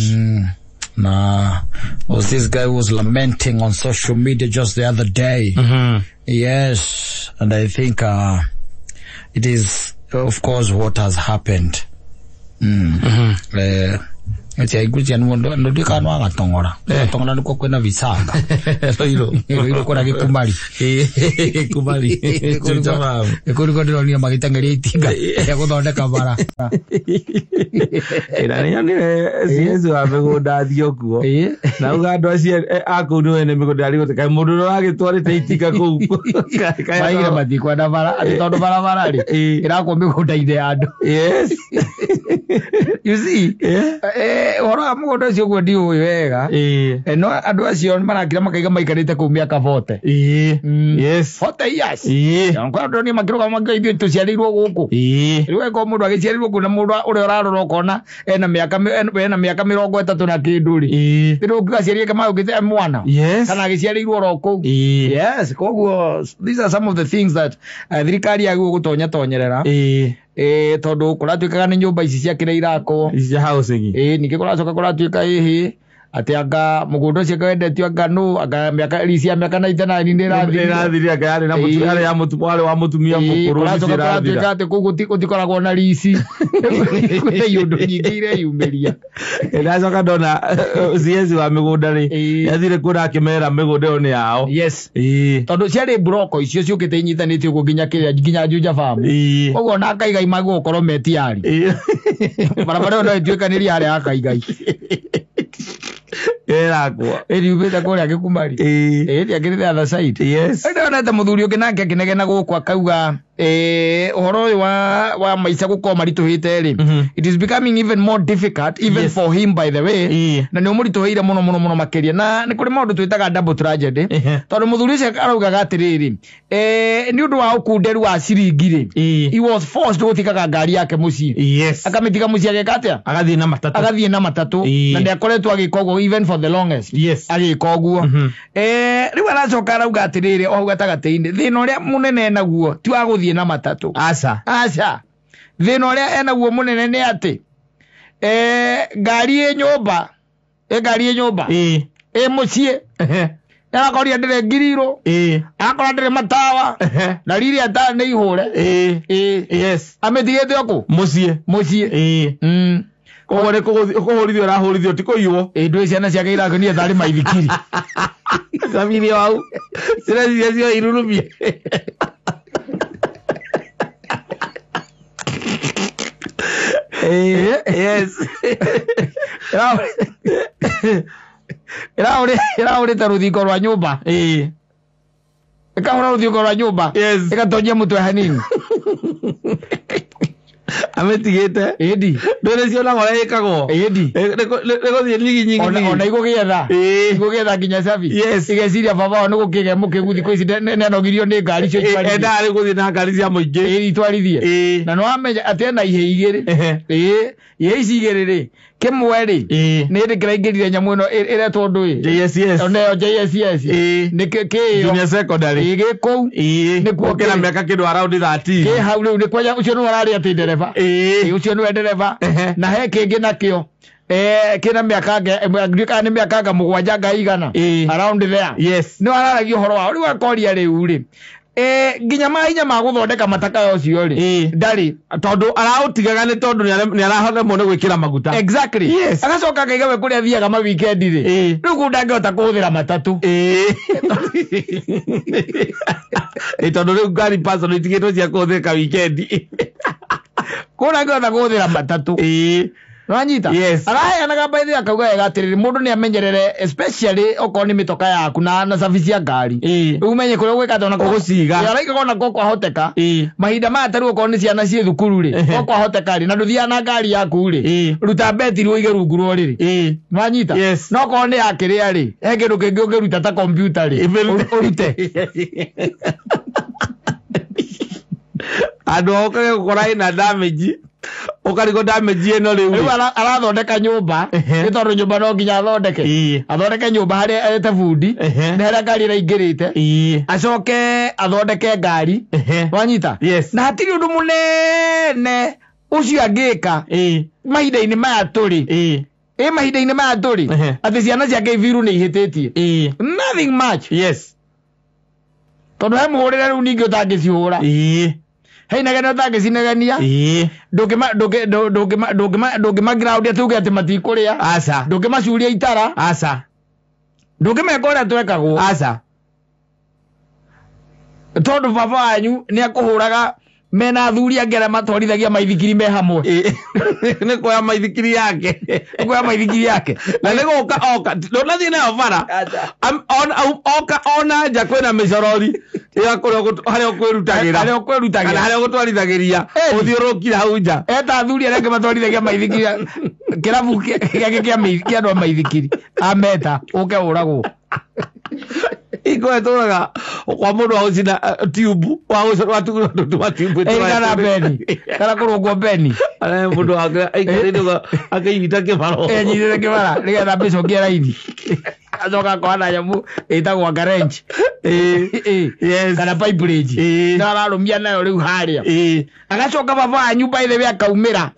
Na was this guy was lamenting on social media just the other day. Yes, and I think it is of course what has happened. Eti ndukanwa gatongora. Gatongora niko kwena visanga. Roiro kora gikumari. Kumari. Ikuruko ndironire magitengeria itinga ya guthondeka bara. Ira nĩnyonire CS wa mĩgũnda athiĩ kuo. Na uga andũ acio a kũu nĩ wene mĩgũnda arĩ gũte kaĩ mũndũ ũrĩa wagĩtwarĩte itinga kũu. Maigire matikwenda bara atĩ tondũ barabara rĩ ĩrakwo mĩgũnda-inĩ ya andũ. Yes. You see? Ũhoro wa mũgũnda ũcio ũguo ndiũĩ wega. No andũ acio marakira makaiga maikarĩte kũu mĩaka 40. Yes. 40 years. Kwa andũ nĩ makĩrũgama makauga ithuĩ tũciarĩirwo gũkũ. Rĩu angĩkorwo mũndũ agĩciarĩirwo kũu na mũndũ ũrĩa ũrarora ũkona ena mĩaka 30 na kĩndũ rĩ. Rĩu ũngiuga aciari ake magũkĩte mwana. Kana agĩciarĩirwo oro kũu. Yes, koguo these are some of the things that thirikari yagĩrĩirwo gũtonya tonyerera. Tondũ kũratuĩkaga nĩ nyũmba ici ciakĩre irakwo. Ici cia housing. Ningĩ kũracoka kũratuĩka ĩhĩ atĩ anga mũgũnda ũcio anga wendetio anga nũ anga mĩaka rici ya mĩaka 99 nĩ ĩrathirire. Anga yarĩ na mũtumia yarĩ wa mũtumia mũkũrũ kũracoka kũratuĩka atĩ kũu gũtikoragwo na rici. Kwĩna iũndũ nyingĩ ireyumĩria. Ndacoka ndona CS wa mĩgũnda rĩ yathire kũrĩa akĩmera mĩgũnda ĩyo nĩ yao. Yes. Tondũ ciarĩ mburoko icio ciũkĩte inyitanĩte ũguo nginya kĩrĩa nginya Juja Farm. Ũguo na Kaigai magũkorwo me tiari. Barabara ĩyo no ĩtuĩkanĩrie harĩa ha Kaigai. Ĩrakwo. Ĩriumĩte kũrĩa Gĩkumari. Ĩrĩ the other side. Yes. Ndonete mũthuri ũngĩ nake akĩnegena gũkũ akauga ũhoro ũyũ wa maica gũkorwo maritũhĩte rĩ, it is becoming even more difficult even for him by the way. Na nĩ ũmũritũhĩire mũno mũno mũno makĩria. Na nĩ kũrĩ maũndũ twĩtaga double tragedy. Tondũ mũthuri ũcio araugaga atĩrĩrĩ, nĩ ũndũ wa ũkunderu wa ciringi rĩ, he was forced gũtigaga ngari yake mũciĩ. Akamĩtiga mũciĩ ageka atĩa? Agathiĩ na matatũ. Agathiĩ na matatũ. Na nĩakoretwo agĩka ũguo even for the longest. Agĩka ũguo. Rĩu aracoka arauga atĩrĩrĩ o hau gatagatĩ-inĩ, thĩna ũrĩa mũnene enaguo ti wa gũthiĩ na matatũ. Aca. Aca. Thĩna ũrĩa enaguo mũnene nĩ atĩ ngari ĩ nyũmba, ngari ĩ nyũmba, ĩ mũciĩ, arakoria ndĩrĩ ngirirwo, arakora ndĩrĩ matawa, na riri ata nĩ ihũre. Yes. Amĩtigĩte o kũ? Mũciĩ. Mũciĩ. Koguo nĩ kũhũrithio arahũrithio ti kũiywo. Ndũĩ ciana ciake irakenia tarĩ maithikiri. Camirie hau. Cireciria cio irurumie. Yes. Ĩrahũrĩte rũthingo rwa nyũmba. Ĩkahũra rũthingo rwa nyũmba. Yes. Ĩgatonyia mũtwe hanini. Ametigite. Ĩndi. Ndũrĩ cionaga ũrĩa ĩkagwo. Ĩndi. Nĩ gũthiĩ nyigi nyigi. Ona igũgĩetha. Igũgĩetha nginya cabi. Yes. Igeciria baba wao nĩ gũkĩgĩa mũkĩgu thikũ ici nĩanogirio nĩ ngari icio itwarithie. Endaga rĩu gũthiĩ na ngari cia mũingĩ. Ĩĩ itwarithie. Na nĩwamenya atĩ ena ihĩĩ igĩrĩ. Ĩĩ. Ihĩĩ ici igĩrĩ rĩ, kĩmwe rĩ, nĩ hĩndĩ kĩraingĩrire nyamũ ĩno ĩretwo ndũĩ. JSS. Onayo JSS. Nĩ kĩyo. Junior secondary. Ĩĩ gĩ kũu. Nĩkuo kĩna mĩaka kĩndũ around 13. Kĩ hau rĩu nĩ kwanja ũcio nĩwe ũrarĩ atĩ ndereba. Ĩĩ. Ũcio nĩwe ndereba. Na he kĩngĩ nakĩo. Kĩna mĩaka ndiũĩ kana nĩ mĩaka anga mũgwanja anga igana. Around there. Yes. Nĩ araragia ũhoro wao. Rĩu akoria rĩu rĩ, nginya mahinya ma gũthondeka mataka ũcio rĩ, ndarĩ. Tondũ araũtigaga nĩ tondũ nĩ araremwo nĩ gwĩkĩra maguta. Exactly. Yes. Agacoka akaiga we kũrĩa athiaga ma weekend rĩ, rĩu kũu ndangĩhota kũhũthĩra matatũ. Tondũ rĩu ngari personal itigĩtwo cia kũhũthĩka weekend. Kũu ndangĩhota kũhũthĩra matatũ. Nwanyita? Yes. Araheanaga by the way akauga wega atĩrĩrĩ, mũndũ nĩ amenyerere especially okorwo nĩ mĩtoka yaku na service ya ngari. Rĩu ũmenye kũrĩa ũgwĩka atĩ ona Ũgũciga. Arauga ona ko kwahoteka. Mahinda maya ta rĩu okorwo nĩ ciana ciĩ thukuru rĩ, ko kwahoteka rĩ, na ndũthiaga na ngari yaku rĩ, ruta betiri ũige rungu rwa ũrĩrĩ. Nwanyita? Yes. No okorwo nĩ ya kĩrĩa rĩ, he kĩndũ kĩngĩ ũngĩruta ta kompiuta rĩ, ũrute. Andũ okage gũkora ĩna damage. Ũkarigwo damage ĩno rĩu. Rĩu arathondeka nyũmba, nĩ tondũ nyũmba no nginya athondeke. Athondeke nyũmba harĩa ete bundi, nĩ harĩa ngari ĩraingĩrĩte. Acoke athondeke ngari. Wanyita? Yes. Na hatirĩ ũndũ mũnene ũcio angĩka mahinda-inĩ maya tũrĩ. Mahinda-inĩ maya tũrĩ, atĩ ciana ciake ibiru nĩ ihĩtĩtie. Nothing much. Yes. Tondũ he mũhũrĩre rĩu ningĩ ũtangĩcihũra. He inegene ũtangĩcinegenia. Ndũngĩmaground atĩ uge atĩ matikũrĩa. Aca. Ndũngĩmacuria itara. Aca. Ndũngĩmeka ũrĩa twekagwo. Aca. Tondũ baba wanyu nĩ akũhũraga mena athuri angĩ arĩa matwarithagia maithikiri me hamwe. Nĩ kuoya maithikiri yake. Nĩ kuoya maithikiri yake. Na nĩ gũka oka. Ndũnathiĩ nayo bara. Oka ona nja kwĩna mĩcorori ĩyo harĩa ũkwĩrutagĩra. Harĩa ũkwĩrutagĩra. Kana harĩa ũgũtwarithagĩria. Ũthiũrũrũkire hau nja. Eta athuri arĩa angĩ matwarithagia maithikiri. Kĩrabu gĩake kĩa andũ a maithikiri. Ameta ũke ũragwo. Iko etũraga kwa mũndũ wa gũcina tube wa tube kana beni kana kũrũngwo beni mũndũ aikarĩte akĩnyita kĩbaro enyitĩte kĩbara nĩgetha mbicokie raini acoka akona nyamũ ĩtagwo ngarenji kana pipe range na ararũmia nayo rĩu harĩa agacoka baba wanyu by the way akaumĩra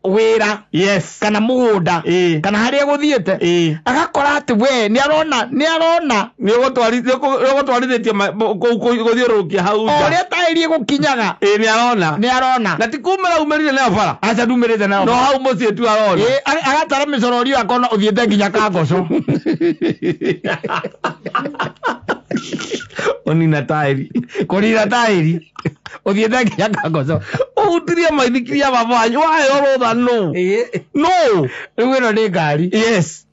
wĩra. Yes. Kana mũgũnda kana harĩa gũthiĩte agakora atĩ we nĩ arona nĩ ũgũtwarithĩtie gũthiũrũrũkia hau nja ũrĩa taĩri ĩgũkinyaga. Nĩ arona na ti kumĩra umĩrire nayo bara. Aca ndumĩrĩte nayo no hau mũciĩ tu arona. Agatara mĩcorori akona ũthiĩte nginya Kangoco. Ũnina taĩri kũnina taĩri ũthiĩte nginya Kangoco. Ũhutirie maithikiri ya baba wanyu waheo rũtha nũ nũ rĩu ĩno nĩ ngari. Yes.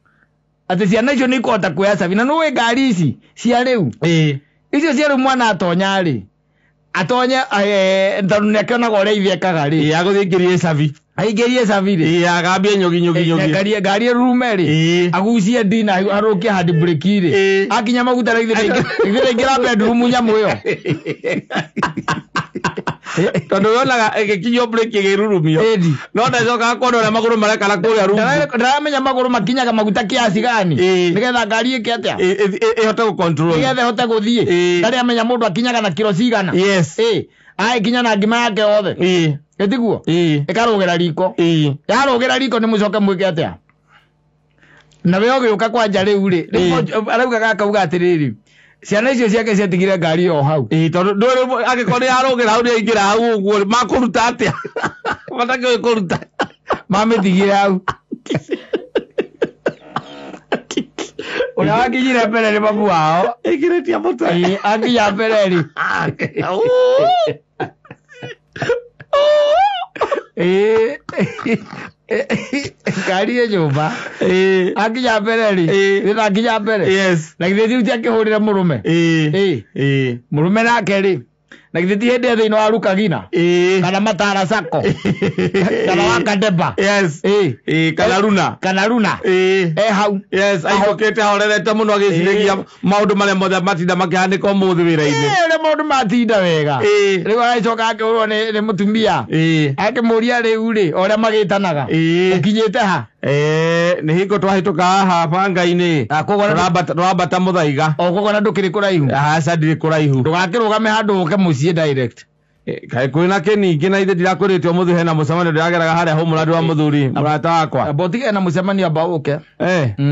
Atĩ ciana icio nĩ ikũhota kuoya cabi na nĩũĩ ngari ici cia rĩu icio cia rĩu mwana atonya rĩ atonye tondũ nĩakĩonaga ũrĩa ithe ekaga rĩ agũthiĩ aingĩrie cabi aingĩrie cabi rĩ agambie nyũgi nyũgi nyũgi ngari ĩrurume rĩ agucie ndina arũkie hand brake rĩ akinya maguta rĩ ithe ndĩraingĩra bedroom nyamũ ĩyo tondũ yonaga ĩgĩkinyio brake ĩgĩrurumio no ndacokaga kuona ũrĩa magũrũ marekara kũrĩa rungu. Ndaramenya magũrũ makinyaga maguta kiasi gani nĩgetha ngari ĩke atĩa ĩhote gũcontrol nĩgetha ĩhote gũthiĩ. Ndarĩ amenya mũndũ akinyaga na kiro cigana. Yes. Agĩkinya na ngima yake yothe ĩtiguo ĩkarũgĩra riko. Yarũgĩra riko nĩ mũcoke mwĩke atĩa na we ũgĩũka kwanja rĩu rĩ araugaga akauga atĩrĩrĩ ciana icio ciake ciatigire ngari o hau. Tondũ ndũrĩ angĩkorwo nĩ yarũgĩra hau nĩ yaingĩra hau ũguo makũruta atĩa matakĩũĩ kũruta mamĩtigire hau. Ũrĩa wakinyire mbere nĩ mamu wao ĩkĩrĩtie mũtwe akinya mbere rĩ ngari ĩ nyũmba akinya mbere rĩ nĩ akinya mbere Yes. na githĩ ti akĩhũrĩra mũrũme mũrũme nake rĩ Na githĩ ti hĩndĩ thĩinĩ wa Rukagina kana Matara Sacco kana wa Kadeba. Yes. Kana Runa. Kana Runa. Hau. Yes, aikũkĩte ahorerete mũno agĩciragia maũndũ marĩa mothe matinda makĩhanĩka ũmũthĩ wĩra-inĩ. Ũrĩa maũndũ matinda wega. Rĩu agĩcoka akĩũrwo nĩ mũtumia. Akĩmũria rĩu rĩ ũrĩa magĩtanaga. Ũkinyĩte ha? Nĩ hingo twahĩtũka haha banga-inĩ. Tũrambata Mũthaiga. O koguo na ndũkĩrĩ kũraihu. Aca ndirĩ kũraihu. Ndũgakĩrũgame handũ ũke mũciĩ direct. Kaĩ kwĩna kĩningĩ na ithe ndirakwĩrĩte ũmũthĩ hena mũcemanio ndĩrageraga harĩa hũmũrandi wa mũthuri mũrata wakwa. Amba ũtige na mũcemanio amba ũke.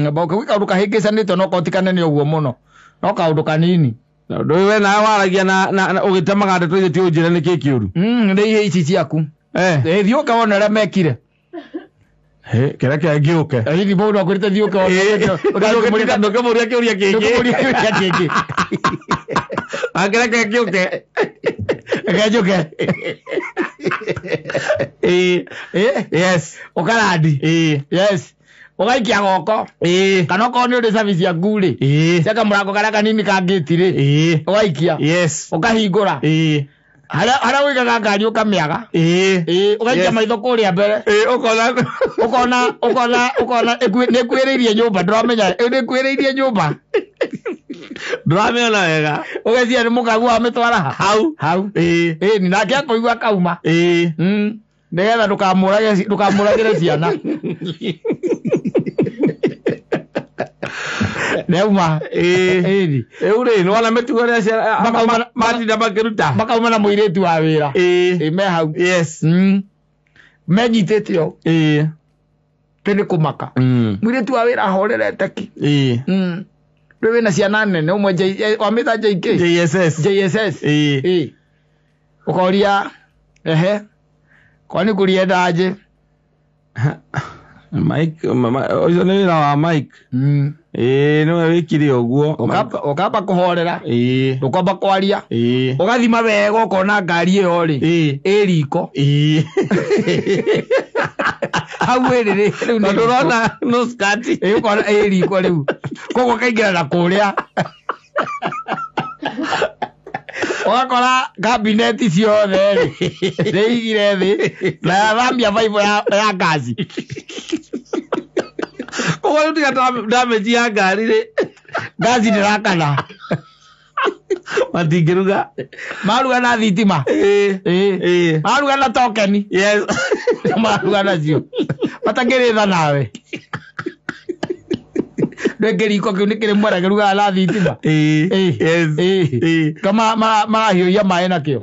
Amba ũke gwĩ kaũndũ kahĩngĩcanĩte no korwo ti kanene ũguo mũno. No kaũndũ kanini. Ndũĩ we nawe waragia na ũgĩtemaga ndeto ithe ti ũnjĩre nĩkĩ kĩũru. Nĩ ihe ici ciaku. Thiĩ ũke wone ũrĩa mekire. Kĩreke ngĩũke. Hihi mũndũ akwĩrĩte thiĩ ũke wone. Ndũkĩmũria kĩũria kĩngĩ. Ndũkĩmũria kĩũria kĩngĩ. Akĩreke ngĩũke. Reke njũke. Yes. Ũkarandi. Yes. Ũgaikia goko. Kana okorwo nĩ ũrĩ service yaku rĩ. Cia kamũrango karĩa kanini ka ngĩti rĩ. Ũgaikia. Yes. Ũkahingũra. Harĩa ũigaga ngari ũkamĩaga. Ũgaikia maitho kũrĩa mbere. Ũkona ũkona ũkona nĩ ĩkuhĩrĩirie nyũmba ndũramenya nĩ ĩkuhĩrĩirie nyũmba. Ndũramĩona wega. Ũgeciria nĩ mũkagu wamĩtwara ha? Hau. Hau. Nake akũigua akauma. Nĩgetha ndũkamũragĩre ciana. Nĩauma. Rĩu rĩ nĩwona mĩtugo ĩrĩa ciana matinda makĩruta. Makauma na mũirĩtu wa wĩra. Me hau. Yes. Menyitĩte ũũ. Tĩ nĩ kũmaka. Mũirĩtu wa wĩra ahorerete ki. Rĩu wĩna ciana nene ũmwe wamĩta JK. JSS. JSS. Ũkoria ehe kwani kũrienda nje. Mike ũcio nĩ wĩra wa Mike. Nĩwe wĩkire ũguo. Ũkamba kũhorera. Ndũkwamba kwaria. Ũgathima wega ũkona ngari ĩyo rĩ ĩ riko. Hau ĩrĩ rĩ rĩu nĩ ndũrona no skirt. Ũkona ĩ riko rĩu. Koguo ũkaingĩra na kũrĩa. Ũgakora kabineti ciothe rĩ nĩigire thĩ na yathambia baibũ ya ngaci. Koguo rĩu tiga damage ya ngari rĩ ngaci ndĩrakana. Matingĩruga. Maruga na thitima. Maruga na tokeni. Yes. Maruga nacio. Matakĩrĩtha nawe. Ndwĩkĩriko kĩu nĩ kĩrĩ mwera kĩrugaga na thitima. Yes. Kama marahiũhia maĩ nakĩo.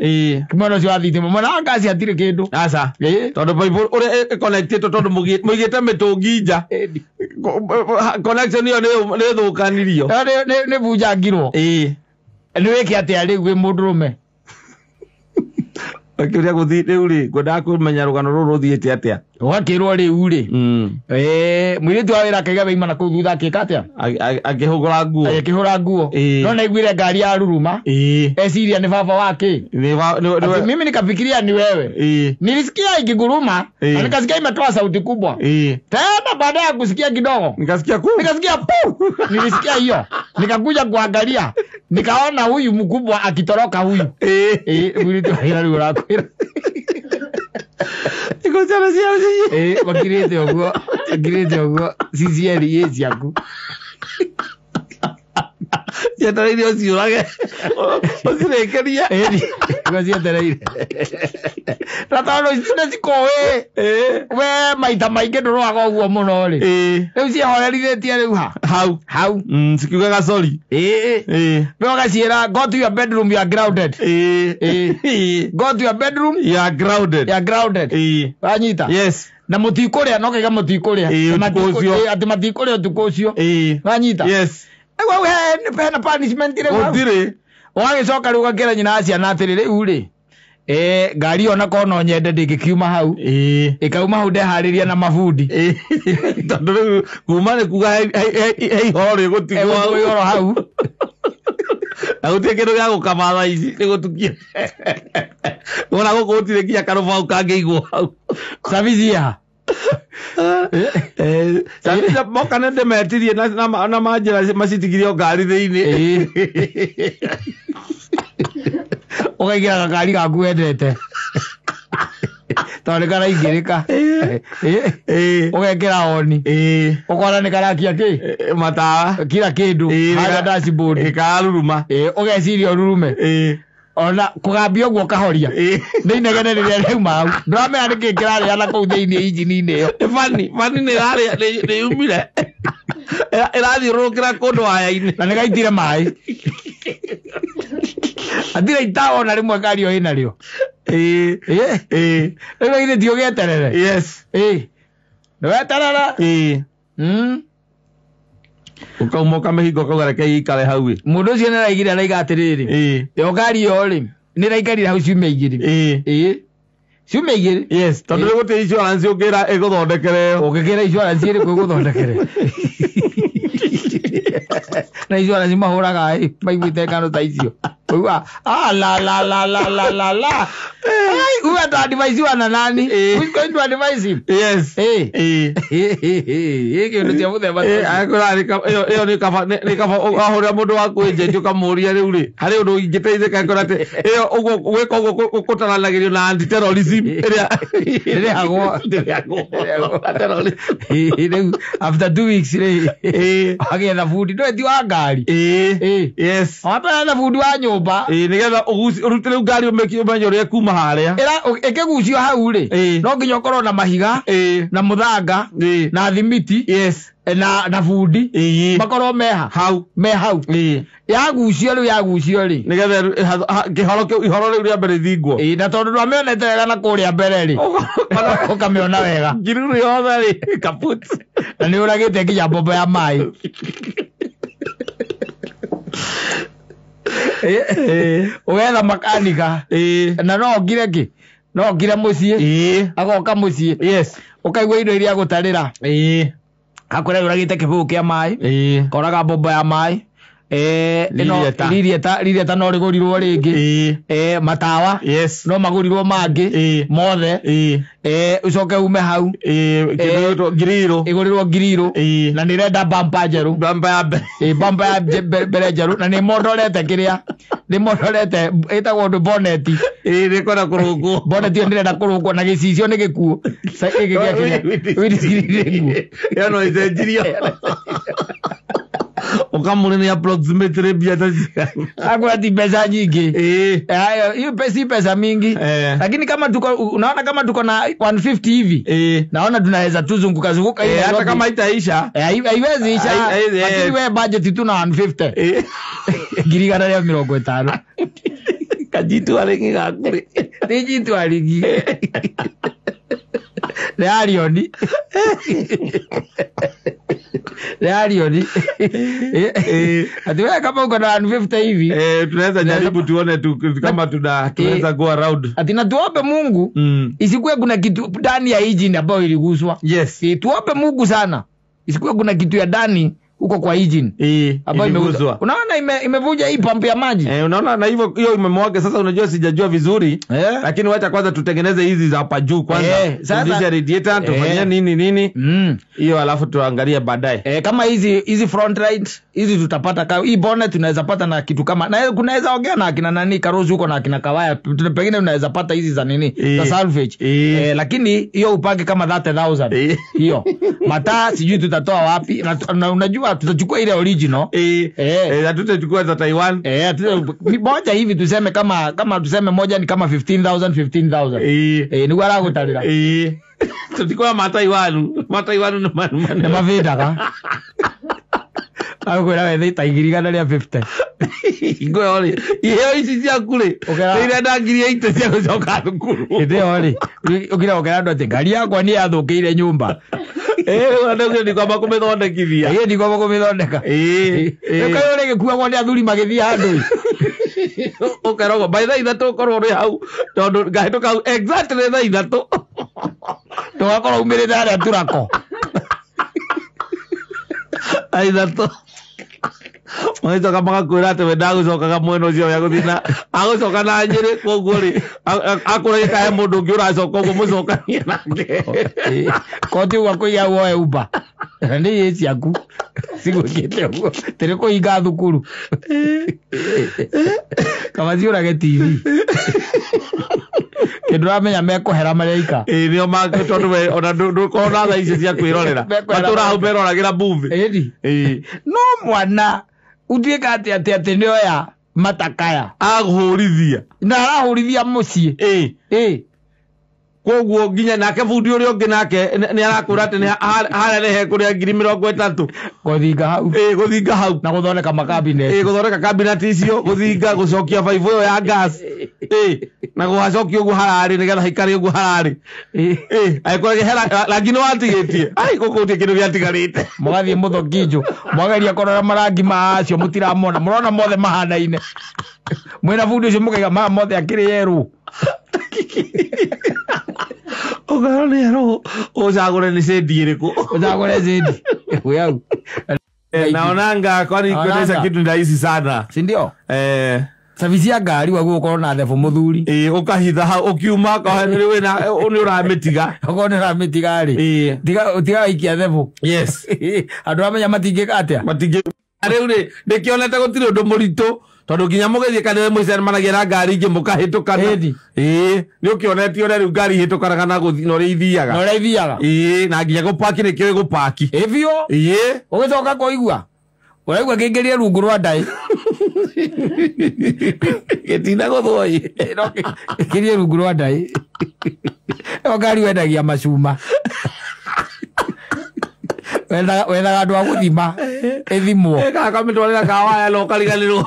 Mwena ũcio wa thitima. Mwena wa ngaci hatirĩ kĩndũ. Aca. Tondũ baibũ ũrĩa ĩconnectĩtwo tondũ mũigĩte mĩtũngi nja. Connection ĩyo nĩ ĩthũkanirio. Nĩ bunjangirwo. Nĩ wĩke atĩa rĩu wĩ mũndũrũme? Akĩũria gũthiĩ rĩu rĩ ngwendaga kũmenya rũgano rũrũ rũthiĩte atĩa. Ũgakĩrwo rĩu rĩ mũirĩtu wa wĩra akaiga waima na kũu thutha akĩka atĩa? Akĩhũra nguo. Akĩhũra nguo. No naiguire ngari ya ruruma. Eciria nĩ baba wake. Mimi nikafikiria ni wewe. Nilisikia ikiguruma na nikasikia imetoa sauti kubwa. Tena baada ya kusikia kidogo nikasikia ku. Nikasikia pu. Nilisikia hiyo. Nikakuja kuangalia. Nikaona huyu mkubwa akitoroka huyu. Mũirĩtu wa wĩra rĩu ũrakwĩra. Iko ciana cia makirĩte ũguo, makirĩte ũguo CCL ĩ ciaku. Cietereire ũciũrage ũcirĩkĩrie. Nĩguo cietereire. Na tondũ nĩ cikũĩ we maita maingĩ ndũrũaga ũguo mũno rĩ. Rĩu ciehorerithĩtie rĩu ha? Hau. Hau. Cikiugaga sorry. We ũgaciĩra go to your bedroom you are grounded. Go to your bedroom you are grounded. You are grounded. Wanyita? Yes. Na mũtikũrĩa no kaiga mũtikũrĩa. Atĩ matikũrĩa ũtukũ ũcio. Wanyita? Yes. Rĩu hena punishment rĩu hau. Gũtirĩ. Ũgagĩcoka rĩu ũgakĩra nyina wa ciana atĩrĩ rĩu rĩ ngari ona korwo no nyende ndĩngĩkiuma hau. Ĩkauma hau ndeharĩria na mabundi. Tondũ rĩu kuma nĩ kuga he ihoro rĩgũtigwo hau. Ihoro hau. Na gũtirĩ kĩndũ gĩa gũkama thaa ici nĩ gũtukia. Wona gũkũ gũtirĩ nginya karũbaũ kangĩigwo hau. Service ya. Moka nĩ ndĩmetirie na manjĩra macitigirio ngari thĩinĩ. Ũkaingĩra gakari gaku wendete. Tondũ nĩ karaingĩrĩka. Ũgekĩra honi. Ũkona nĩ karakia kĩ? Matawa. Kila kĩndũ. Harĩa dashboard. Ĩkaruruma. Ũgeciria ũrurume. Ona kũgambia ũguo ũkahoria. Nĩ inegene rĩrĩa rĩauma hau. Ndũramenya nĩkĩ kĩrarĩa na kũu thĩinĩ injini-inĩ ĩyo. Bani, bani nĩ ĩrarĩa nĩ yumire. Ĩrathiũrũrũkĩra kũndũ waya-inĩ. Na nĩ gaitire maĩ. Atira itawa ona rĩmwe ngari ĩyo ĩna rĩo. Rĩu githĩ ti ũgĩeterere? Yes. Nĩ weterera? Ũkauma ũkamĩhinga ũkauga reke ĩikare hau ĩ. Mũndũ ũcio nĩ araigire araiga atĩrĩrĩ. Ĩyo ngari ĩyo rĩ, nĩ ĩraikarire hau ciumia igĩrĩ. Ciumia igĩrĩ. Yes, tondũ rĩu gũtirĩ insurance ũngĩra ĩgũthondekere ĩyo. Ũngĩkĩra insurance ĩrĩkũ ĩgũthondekere? Na insurance mahũraga ĩ, maiguĩte ng'ano ta icio. Ũigua, ah, la la la la la la la. Ai, huyu ataadvisiwa na nani? Who is going to advise him? Yes. Kĩndũ cia mũthemba ta ũcio. Ĩyo nĩ kaba nĩ kaba wahũrĩra mũndũ waku agent ũkamũũria rĩu rĩ harĩ ũndũ ingĩteithĩka ngora atĩ ĩyo ũguo gwĩka ũguo gũtaranagĩrio na anti terrorism ĩrĩa Ĩrĩhagwo. Ĩrĩhagwo. Terrorism. Rĩu after 2 weeks rĩ agĩetha bundi ndũĩ ti wa ngari. Yes. Wambe bundi wa nyũmba. Nĩgetha ũrute rĩu ngari ũmenye ũrĩa ĩkuma harĩa. Ĩkĩgucio hau rĩ no nginya ũkorwo na mahiga na mũthanga na thimiti. Yes. Na bundi makorwo meha hau me hau. Yagucio rĩu yagucio rĩ nĩgetha kĩhoro kĩu ihoro rĩu rĩa mbere ithingwo. Na tondũ ndwamĩonete wega na kũrĩa mbere rĩ ũkamĩona wega ngiruru yothe rĩ kaput na nĩ ũragĩte nginya mbombo ya maĩ. Ũgetha makanika na no ngire kĩ no ngire mũciĩ agoka mũciĩ. Yes. Ũkaigua indo iria agũtarĩra. Akwĩra ũragĩte kĩbũyũ kĩa maĩ koraga mbombo ya maĩ ririeta no rĩgũrirwo rĩngĩ matawa. Yes. No magũrirwo mangĩ mothe ũcoke ume hau ngiriro ĩgũrĩrwo ngiriro na nĩ ĩrenda bumper njerũ bumper ya mbere bumper ya mbere njerũ na nĩ mondorete kĩrĩa nĩ mondorete ĩtagwo ũndũ bonnet nĩ kwenda kũrũngwo bonnet ĩyo nĩ ĩrenda kũrũngwo na gĩcicio nĩ gĩkuũ gĩkĩ gĩa kĩrĩa windscreen nĩ nguũ ĩyo no ĩcenjirio ukamuri ni approximately mbia ta cigana. Hakuna ti pesa nyingi. Hiyo pesa pesa mingi. Lakini kama tuko unaona kama tuko na 150 hivi. Naona tunaweza tuzunguka zunguka hivi. Hata kama itaisha. Haiwezi isha. Lakini wewe budget tu na 150. Ngiri igana rĩa mĩrongo ĩtano. Kajitu aringi gakuri. Ti jitu aringi. Nĩ Arioni. Nĩ Arioni. Ati wewe kama uko na 150 hivi. Tunaweza jaribu tuone tu kama tunaweza go around. Ati na tuombe Mungu isikuwe kuna kitu ndani ya engine ambayo iliguswa. Yes. Tuombe Mungu sana. Isikuwe kuna kitu ya ndani huko kwa engine ambayo imeguswa. Unaona imevuja hii pump ya maji. Unaona na hivyo hiyo imemwaga sasa unajua sijajua vizuri. Lakini wacha kwanza tutengeneze hizi za hapa juu kwanza. Sasa radiator tufanyie nini nini. Hiyo alafu tuangalie baadaye. Kama hizi front light hizi tutapata hii bonnet tunaweza pata na kitu kama na kunaweza ongea na akina nani Karozi huko na akina Kawaya pengine unaweza pata hizi za nini za salvage. Lakini hiyo upange kama 30,000. Hiyo. Mataa sijui tutatoa wapi na unajua tutachukua ile original. Tutachukua za Taiwan. Moja hivi tuseme kama tuseme moja ni kama 15,000 15,000. Ni wala gutarira. Tutachukua ma Taiwan. Ma Taiwan ni mavitaga. Akwĩra wethe ta igiri igana rĩa 50. Ngo rĩ, iheo ici ciaku rĩ, nĩ ngiri 80 cia gũcoka thukuru. Hĩndĩ ĩyo rĩ, ũkira ũkera andũ atĩ ngari yakwa nĩ yathũkĩire nyũmba. Ũrenda ni kwamba kũmĩthondekithia. Ni kwamba kũmĩthondeka. Rĩu kaĩ ũrĩgĩkuagwo nĩ athuri magĩthiĩ handũ. Ũkerogwo by thaa ithatũ ũkorwo ũrĩ hau tondũ ngahĩtũka hau exactly thaa ithatũ. Ndũgakorwo umĩrĩte harĩa Turako. Thaa ithatũ. Magacoka magakwĩra atĩ we ndagũcokaga mwena ũcio we agũthiĩ na agũcoka na Nyĩrĩ koguo rĩ akũragia kahe mũndũ ũngĩ ũracoka ũguo mũcokanie nake. Koti ũguo kũiga woe Uber. Na nĩ ĩ ciaku cigwĩkĩte ũguo tĩrĩ kũhinga thukuru. Kaba ciũrage TV. Kĩndũ ũramenya mekũhera marĩ aika. Ĩĩ nĩo tondũ we ona ndũkorwo na thaa icio cia kwĩrorera. Matũra hau meroragĩra movie. Ĩni. No mwana utuĩka atĩ nĩoya matakaya. Agũhũrithia. Na arahũrithia mũciĩ. Ĩĩ. Koguo nginya nake bundi ũrĩa ũngĩ nake nĩ arakwĩra atĩ harĩa nĩ hekũrĩa 30,000. Gũthinga hau. Ĩĩ gũthinga hau. Na gũthondeka makabinet. Ĩĩ gũthondeka cabinet icio, gũthinga gũcokia baibũ ĩyo ya gas. Ĩĩ na gũgacokia ũguo hararĩ nĩgetha haikare ũguo hararĩ. Ĩĩ angĩkorwo hena rangi nĩ watigĩtie. Ai gũkũ gũtirĩ kĩndũ gĩatigarĩte. Mũgathiĩ mũthokinjũ, mwageria kũrora marangi macio mũtiramona, mũrona mothe mahanaine. Mwĩna bundi ũcio mũkaiga maya mothe akĩrĩ yerũ. Ũkarora nĩ yerũ, ũcagũre nĩ shade ĩrĩkũ. Ũcagũre shade. Wĩ hau. Naonanga kwani kuendesha kitu ni rahisi sana. Si ndio? Service ya ngari waguo ũkorwo na thebũ mũthuri. Ĩĩ ũkahitha hau ũkiuma nĩ ũramĩtiga. Okorwo nĩ ũramĩtiga rĩ. Ĩĩ. Tiga waikia thebũ. Yes. Andũ amenya matingĩka atĩa? Matingĩ. Rĩu rĩ ndĩkĩonete gũtirĩ ũndũ mũritũ tondũ nginya mũgĩthiĩ kanitha mũcemanagia na ngari ingĩ mũkahĩtũkana. Ĩĩ nĩ ũkĩonetie ũrĩa rĩu ngari ihĩtũkanaga na gũthiĩ na ũrĩa ithiaga. Na ũrĩa ithiaga. Ĩĩ na nginya gũpaki nĩkĩo ĩgũpaki. Ĩĩ biũ. Ĩĩ. Ũgĩcoka kũigua. Ũraigua kĩingĩrie rungu rwa ndaĩ. Gĩtina gũthwo ĩ. Kĩingĩrie rungu rwa ndaĩ. Ĩyo ngari wendagia macuma. Wethaga andũ a gũthima. Ĩthimwo. Ĩgakamĩtwarĩra kawaya na ũkariganĩrwo.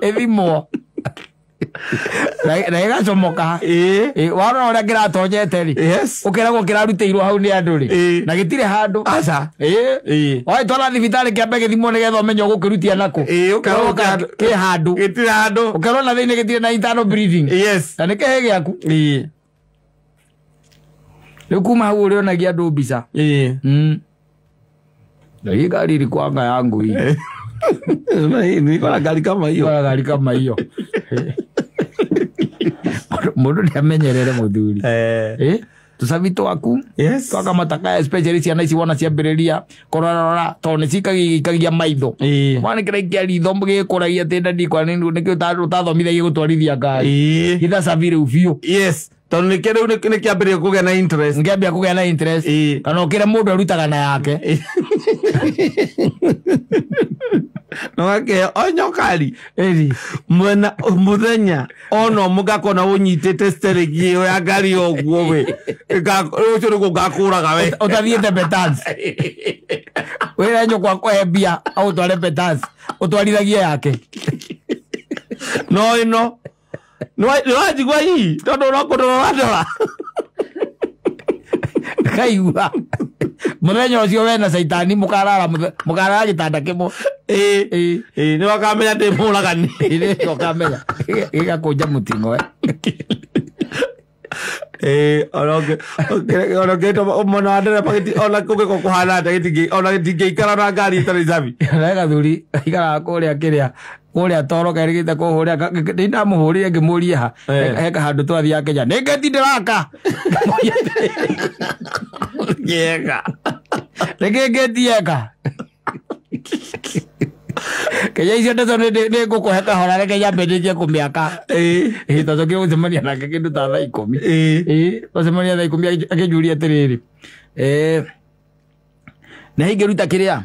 Ĩthimwo. Na ĩgacomoka. Warora ũrĩa kĩratonyete rĩ. Yes. Ũkeragwo kĩrarutĩirwo hau nĩ andũ rĩ. Na gĩtirĩ handũ. Aca. Ĩĩ. Wagĩtwara thibitarĩ kĩambe gĩthimwo nĩgetha ũmenye ũgũkĩrutia nakũ. Ĩĩ ũkerwo kĩ handũ. Gĩtirĩ handũ. Ũkerwo na thĩinĩ gĩtirĩ na internal breathing. Yes. Na nĩ kĩhĩ gĩaku. Ĩĩ. Rĩu kuma hau ũrĩonagia andũ mbica. Ĩĩ. Na hii gari ilikuwa yangu hii. Nilikuwa na gari kama hiyo. Nilikuwa na gari kama hiyo. Mũndũ nĩamenyerere mũthuri. Tũcabi twaku. Yes. Twaka matakaya especially ciana ici wona ciambĩrĩria kũrorarora tondũ nĩ cikagia maitho. Mwana kĩraikia ritho gĩkũragia atĩ ndadi kwa nĩkĩ ũtathomithagia gũtwarithia ngari. Hitha cabi rĩu biũ. Yes. Tondũ nĩkĩo rĩu nĩkĩambĩrĩria kũgĩa na interest. Nĩkĩambia kũgĩa na interest. Kana ũkĩre mũndũ arutaga na yake. No gakĩheo o nyokari. Ĩni. Mwena mũthenya ona mũgakona ũnyitĩte steering ĩyo ya ngari ũguo we. Ũcio nĩguo ngakũraga we. Ũtathiĩte Betans. Wĩre nyũkwa akũhe mbia agũtware Betans. Ũtwarithagie yake. No ĩno nĩwanjigua hihi tondũ no kũndora ũrandora. Kaigua mũthenya ũcio we na caitani mũkarara gĩtanda kĩmwe. Ĩĩ ĩĩ nĩwakamenya ndĩ mũragani. Nĩũkamenya gĩgakũnja mũting'oe. Ĩĩ ona mwena wa ndereba ona kũngĩkorwo kũhana atĩa ona gĩtingĩikara na ngari ĩtarĩ cabi. Na gathuri aikaraga kũrĩa kĩrĩa kũrĩa toro kerĩgĩte kũhũrĩra nĩ ndamũhũrire ngĩmũria ha he kahandũ twathiaga Kenya nĩ ngĩti ndĩraka. Yega. Nĩkĩ ngĩti yeka. Kenya icio ndeto nĩ ngũkũhe kahora reke nyambe ndĩkie kũmĩaka. Ĩĩ twacokire gũcemania nake kĩndũ ta thaa 10. Ĩĩ twacemania thaa 10 akĩnjũria atĩrĩrĩ nĩ ingĩruta kĩrĩa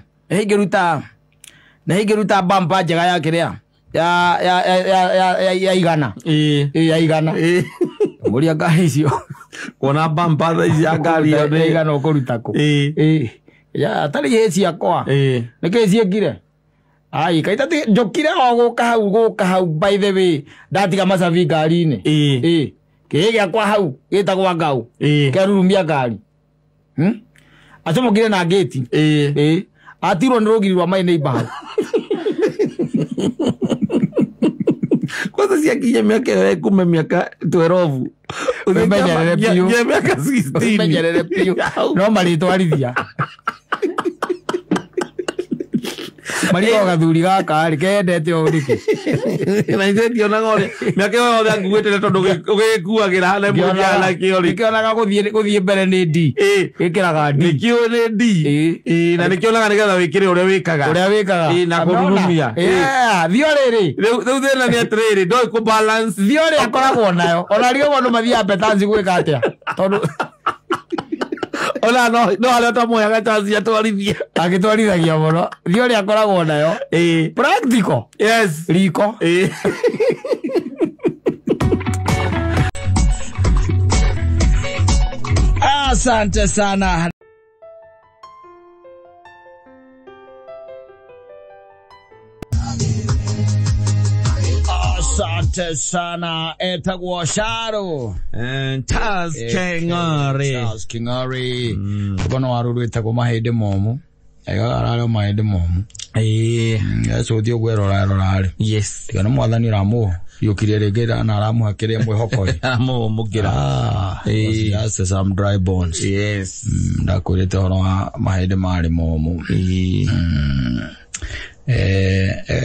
nĩ ingĩruta bumper njega ya kĩrĩa ya igana. Ĩĩ ya igana. Mũria ngari icio. Kuona bumper thaa ici ya ngari ĩyo nĩ igana ũkũruta kũ. Ĩĩ. Ya atarĩ hĩ ciakwa. Ĩĩ. Nĩkĩ ciĩkire? Ai kaita ti njokire o gũka hau by the way ndatiga macabi ngari-inĩ. Ĩĩ. Kĩhĩ gĩakwa hau gĩtagwo ngau. Kĩarurumia ngari. Acomokire na ngĩti. Ĩĩ. Atirwo nĩ rũgiri rwa my neighbor hau. Kwanza ciakinya mĩaka ĩyo ĩkume mĩaka 12. Ũmenyerere biũ. Nginya mĩaka 16. Ũmenyerere biũ. No marĩtwarithia. Marigagwo gathuri gaka rĩ kendete ũũ nĩkĩ? Na ithe ndionaga ũrĩa mĩaka ĩyo yothe anguĩte tondũ ũgĩkuagĩra na mũthia nakĩo rĩ. Gĩkĩonaga gũthiĩ mbere nĩ D. Gĩkĩraga D. Nĩkĩo nĩ D. Na nĩkĩonaga nĩgetha wĩkĩre ũrĩa wĩkaga. Ũrĩa wĩkaga. Na kũrurumia. Thiorĩ rĩ. Rĩu thĩna nĩ atĩrĩrĩ ndoĩ kũ balance. Thiorĩ akoragwo nayo. Ona rĩo andũ mathiaga betanci gwĩka atĩa? Tondũ ona no harĩa ũtamũheaga chance atwarithie. Agĩtwarithagia mũno. Thiorĩ akoragwo nayo. Practical. Yes. Riko. Asante sana. Asante sana. Etagwo Sharo. Charles King'ori. Charles King'ori. Kono waruru etagwo mahĩndĩ momũ. Aigaga ararĩ mahĩndĩ momũ. Ecũthio gwĩrora rora rĩ. Yes. Tiga nĩ mwathani ũramũriũkirie rĩngĩ na aramũhe kĩrĩa mwĩhoko ĩ. Aramũmũkĩra. Just some dry bones. Yes. Ndakwĩrĩte ũhoro wa mahĩndĩ marĩ momũ.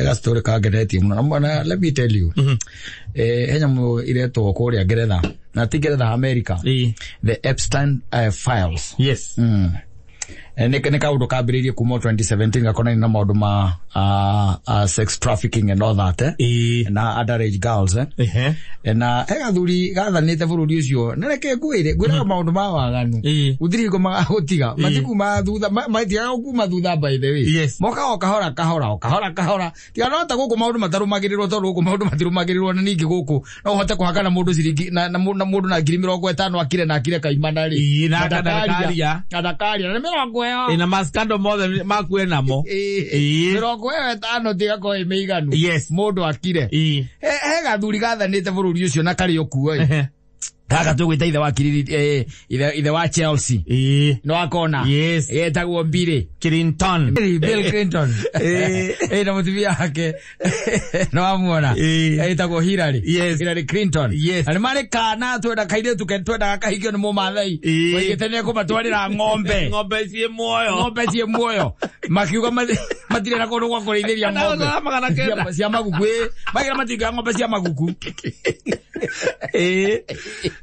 Gastori kangenetie mũno. Na let me tell you. He nyamũ iretwo kũrĩa Ngeretha. Na ti Ngeretha, America. The Epstein Files. Yes. Nĩ kaũndũ kambĩrĩirie kuma 2017 gakonainie na maũndũ ma sex trafficking and all that, na underage girls, na he gathuri gathanĩte bũrũri ũcio na reke ngwĩre ngwĩraga maũndũ ma waganu gũtirĩ hingo magagũtiga matikuma thutha matigaga kuma thutha by the way. Yes. Mokaga o kahora kahora o kahora kahora tiga no ta gũkũ maũndũ matarũmagĩrĩrwo tondũ gũkũ maũndũ matirũmagĩrĩrwo na ningĩ gũkũ no ũhote kũhakana mũndũ ciringi na mũndũ na 50,000 akire na akire kaimana rĩ na ndakaria na ndakaria na mĩrongo ĩyo ina maskando mothe makue namo mĩrongo ĩyo ĩtano tigakorwo ĩ mĩiganu. Yes. Mũndũ akire. He gathuri gathanĩte bũrũri ũcio na karĩ o kuo ĩ. Gaka tũgwĩta ithe wa Kiriri, ithe wa Chelsea. No akona. Yes. Etagwo Mbiri. Clinton. Bill Clinton. Na mũtumia wake. No amuona. Etagwo Hillary. Yes. Hillary Clinton. Yes. Na nĩ marĩ kana twenda kairĩtu twendaga kahikio nĩ Mũmathai. Oigĩte nĩ ekũmatwarĩra ng'ombe. Ng'ombe ciĩ muoyo. Ng'ombe ciĩ muoyo. Makiuga matirĩ na kũndũ gwa kũrĩithĩria ng'ombe. 900. Cia maguku. Magira matinga ng'ombe cia maguku.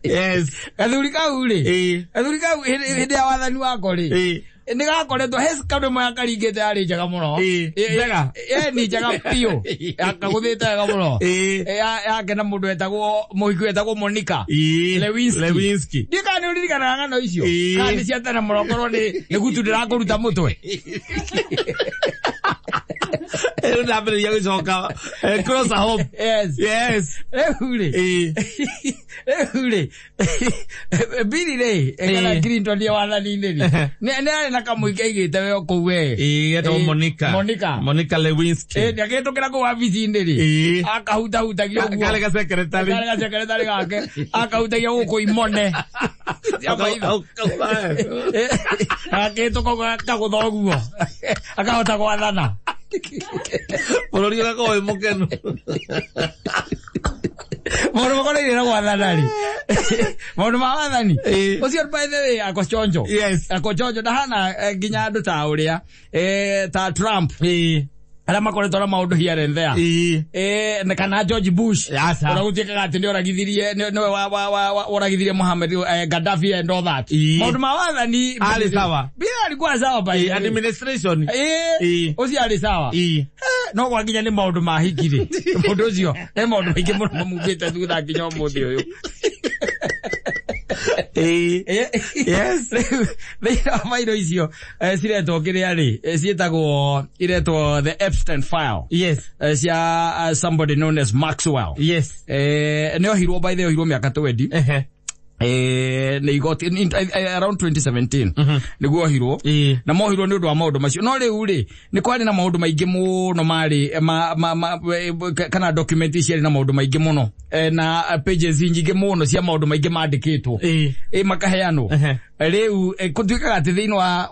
Yes. Gathuri kau rĩ. Gathuri kau hĩndĩ ya wathani wako rĩ. Nĩ gakoretwo he kaũndũ ĩmwe yakaringĩte yarĩ njega mũno. Njega. Ni njega biũ. Yakagũthĩte wega mũno. Yake na mũndũ wetagwo mũhiki wetagwo Monica Lewinsky. Lewinsky. Ndiũĩ kana nĩ ũririkanaga ng'ano icio. Kana nĩ cia tene mũno korwo nĩ gutu ndĩrakũruta mũtwe. Rĩu ndambĩrĩria gũcoka closer home. Yes. Yes. Rĩu rĩ. Rĩu rĩ. Bili rĩ, kana Clinton nĩ wathani-inĩ rĩ. Nĩ arĩ na kamũingĩ aigĩte we kũu we. Etagwo Monica. Monica. Monica Lewinsky. Nĩ agĩtũkĩra kũu wabici-inĩ rĩ. Akahutahutagia ũguo. Karĩ ga secretary. Karĩ ga secretary gake. Akahutagia gũkũ imone. Cia maitho. Agĩtũka ũguo akagũtha ũguo. Akahota gwathana. Bũrũri ũgakorwo wĩ mũkenu. Maũndũ makonainie na gwathana rĩ. Maũndũ ma wathani. Ũcio by the way ako chonjo. Yes. Ako chonjo ndahana nginya andũ ta ũrĩa ta Trump. Arĩa makoretwo na maũndũ here and there. Na kana George Bush. Aca. Ũrĩa gũtuĩkaga atĩ nĩ oragithirie nĩwe oragithirie Muhammad Gaddafi and all that. Maũndũ ma wathani Arĩ sawa. Bila alikuwa sawa by the way. Administration. Ũcio arĩ sawa. No gwakinya nĩ maũndũ ma hiki rĩ. Mũndũ ũcio nĩ maũndũ maingĩ mũno mamumĩte thutha nginya ũmũthĩ ũyũ. Yes. Thĩinĩ wa mairo icio ciretwo kĩrĩa rĩ ciĩtagwo iretwo the Epstein file. Yes. Cia somebody known as Maxwell. Yes. Nĩ ohirwo by the way ohirwo mĩaka 20. Nĩ igoti around 2017 nĩguo ohirwo na mohirwo nĩ ũndũ wa maũndũ macio no rĩu rĩ nĩ kwarĩ na maũndũ maingĩ mũno marĩ kana document ciarĩ na maũndũ maingĩ mũno na pages nyingĩ mũno cia maũndũ maingĩ mandĩkĩtwo makaheanwo rĩu kũtuĩkaga atĩ thĩinĩ wa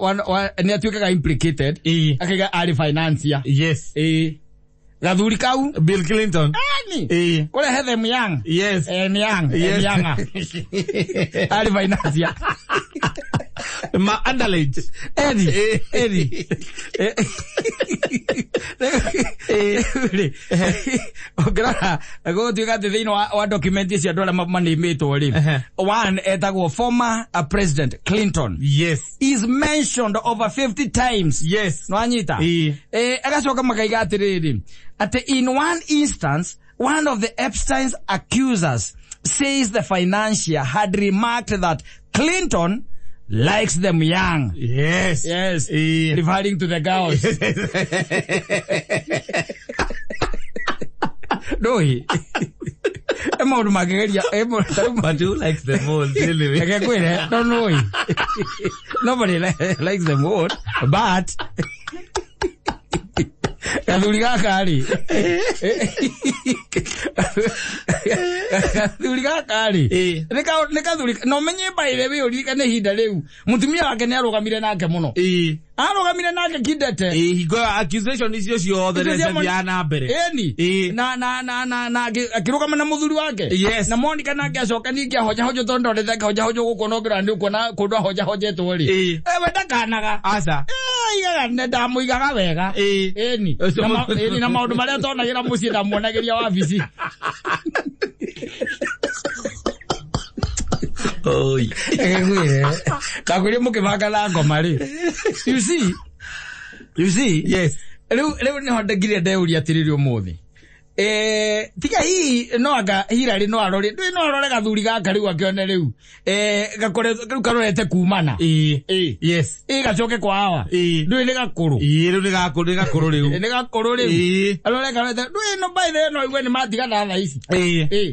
nĩ atuĩkaga implicated akaiga arĩ financier. Yes. Gathuri kau Bill Clinton. Ani. Kũrehe them young. Yes. Young. Yes. Young. Arĩ financier. Ma underage. Eni. Eni. Ũngĩrora gũgũtuĩka atĩ thĩinĩ wa document icio andũ arĩa manĩmĩtwo rĩ, one etagwo former President Clinton. Yes. Is mentioned over 50 times. Yes. Nwanyita. Agacoka makaiga atĩrĩrĩ, atĩ in one instance, one of the Epstein's accusers says the financier had remarked that Clinton likes them young. Yes. Yes. Referring to the girls. No, he. But who likes them all? Really? No, no. Nobody likes them all. But gathuri gaka rĩ, gathuri gaka rĩ, nĩ gathuri no menye by the way ũririkane ihinda rĩu mũtumia wake nĩ arũgamire nake mũno, arũgamire nake kidete. Hingo accusation icio ciothe nĩ ciathiaga na mbere. Ĩni na na na na na akĩrũgama na mũthuri wake. Yes. Na Monica nake acoka ningĩ ahonjahonjwo tondũ ndorete akĩhonjahonjwo gũkũ no ngĩra nĩ ũkuona kũndũ ahonjahonjetwo rĩ, we ndakanaga. Aca. Aigaga ndamũigaga wega. Ĩni na maũndũ marĩa tonagĩra mũciĩ ndamuonagĩria wabici. Oi. Ngwire. Kakwire mũkĩbanga na ngoma rĩ. You see? You see? Yes. Rĩu nĩho ndengire ndeuria atĩrĩrĩ ũmũthĩ. Tiga hihi no anga Hillary no arore, ndũĩ no arore gathuri gaka rĩu akĩone rĩu. Gakore rĩu karorete kumana. Yes. Gacoke kwa hawa. Ndũĩ nĩ gakũrũ. Rĩu nĩ gakũrũ, nĩ gakũrũ rĩu. Nĩ gakũrũ rĩu. Arore karorete, ndũĩ no by the way no igue nĩ matigana thaa ici.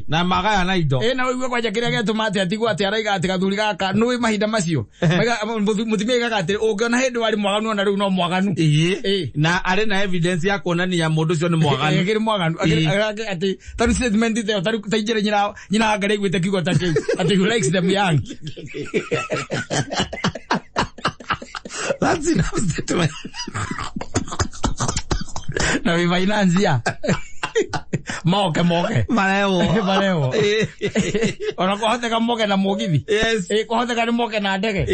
Na magayana indo. Na ũigue kwanja kĩrĩa gĩatũma atĩ atigwo atĩ araiga atĩ gathuri gaka nũĩ mahinda macio. Mũtumia aigaga atĩ ũngĩona hĩndĩ warĩ mwaganu ona rĩu no mwaganu. Na arĩ na evidence ya kuonania mũndũ ũcio nĩ mwaganu. Akĩrĩ mwaganu. Ati taru statement ite taru taijere nyina nyina angare gwite kiugo ta kiu ati who likes them young. That's enough statement. Na we finance ya moke moke marewo marewo ona kuhoteka moke na mugithi. Yes. Kuhoteka ni moke na ndege.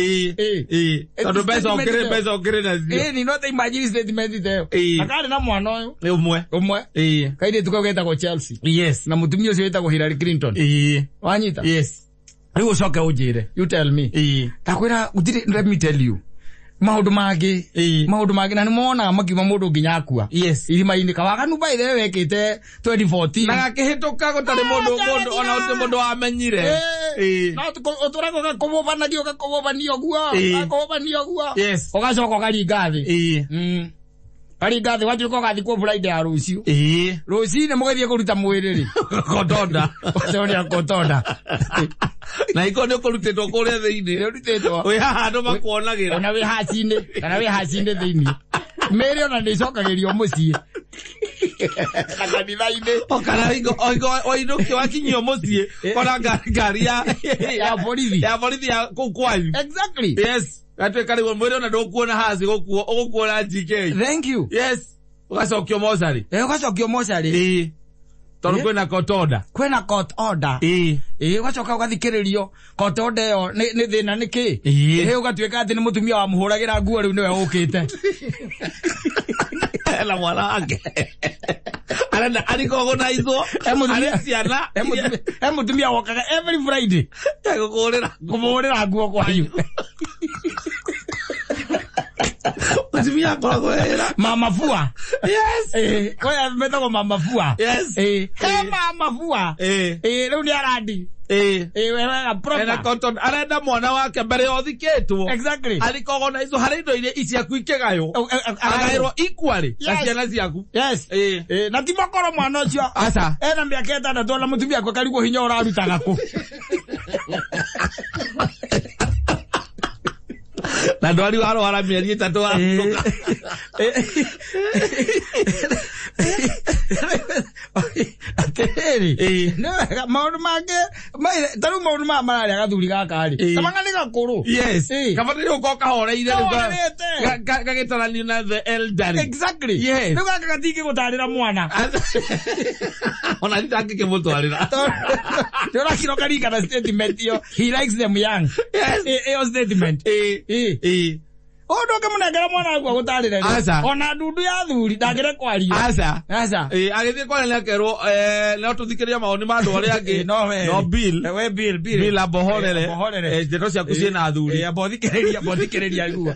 Tondu mbeca ukiri mbeca ukiri nacio. Ni no ta imagine statement ite akari na mwana uyu umwe umwe kairĩtu kau getagwo Chelsea. Yes. Na mutumia ucio wetagwo Hillary Clinton. Wanyita. Yes. Riu ucoke unjire, you tell me. Ndakwira gutiri, let me tell you maundu mangi maundu mangi na nimonaga makiuma mundu nginya akua. Yes. Irima-inĩ kawaganu by the way wekĩte 2014 na gakĩhĩtũka gũtarĩ mũndũ mũndũ ona ũtĩ mũndũ wamenyire. No ũtũragwo gakũbũbanagio gakũbũbanio guo gakũbũbanio guo. Yes. Ũgacoka ũkaringa thĩ. Karinga thĩ watuĩka ũgathiĩ Friday ya rũciũ. Rũcinĩ mũgĩthiĩ kũruta mwĩrĩ rĩ. Kotonda. Ũtoria kotonda. Na iko nĩ ũkũrutĩtwo kũrĩa thĩinĩ. Nĩ ũrutĩtwo. Wĩ haha andũ makuonagĩra. Ona wĩ haci-inĩ, kana wĩ haci-inĩ thĩinĩ. Mĩĩrĩ ona nĩ ĩcokagĩrio mũciĩ. Na kanitha-inĩ. O kana wainũkio wakinyio mũciĩ, kona ngari ya borithi. Ya borithi ya kũu kwanyu. Exactly. Yes. Gatuĩka rĩu mwĩrĩ ona ndũkuona haci ũgũkuona GK. Thank you. Yes. Ũgacokio mocarĩ. Ũgacokio mocarĩ. Tondũ kwĩna court order. Kwĩna court order. Ũgacoka ũgathikĩrĩrio court order ĩyo nĩ thĩna nĩ kĩ? Ũgatuĩka atĩ nĩ mũtumia wamũhũragĩra nguo rĩu nĩwe ũkĩte. Na mwana wake. Arenda arikogonaizwo. Arĩ ciana. He mũtumia wokaga every Friday. Kũmũhũrĩra nguo kwanyu. Mũtumia akoragwo wĩra. Mama Fua. Yes. Koya metagwo Mama Fua. Yes. He Mama Fua. Rĩu nĩ arandi. Wega proper. Ena content arenda mwana wake mbere ya ũthikĩtwo. Exactly. Arikogonaizwo harĩ indo iria ciaku ikĩgaywo. Agaĩrwo equally na ciana ciaku. Yes. Na ti makoro mwana ũcio. Aca. Ena mĩaka ĩtandatũ ona mũtumia akwe karigwo hinya ũrarutaga kũ. Na ndwari warwara mĩeri ĩtatũ warũka. Atĩrĩrĩ, nĩ wega maũndũ mangĩ ta rĩu maũndũ maya mararĩa gathuri gaka rĩ, kamanga nĩ gakũrũ. Yes. Kabataire gũkorwo kahoreire rĩu Kahorerete. gagĩtaranio na the elderly. Exactly. Yes. Rĩu gaka gatingĩgũtarĩra mwana. Ona ndangĩkĩmũtwarĩra. Nä å na statement ĩyo, he likes them young. Ĩyo statement. Ĩĩ. Å ndå ngä må nengera mwana waku agå Aca. Ona ndundu ya thuri ndangä kwaria. Aca. Aca. Ĩĩ, agĩthiĩ kwaria nĩakerwo no tũthikĩrĩrie mawoni ma andũ arĩa angĩ. No we. No Bill. We Bill, Bill. Bill ambohorere. Ambohorere. Ndeto ciaku ciĩna athuri. Ambothikĩrĩria, ambothikĩrĩria igua.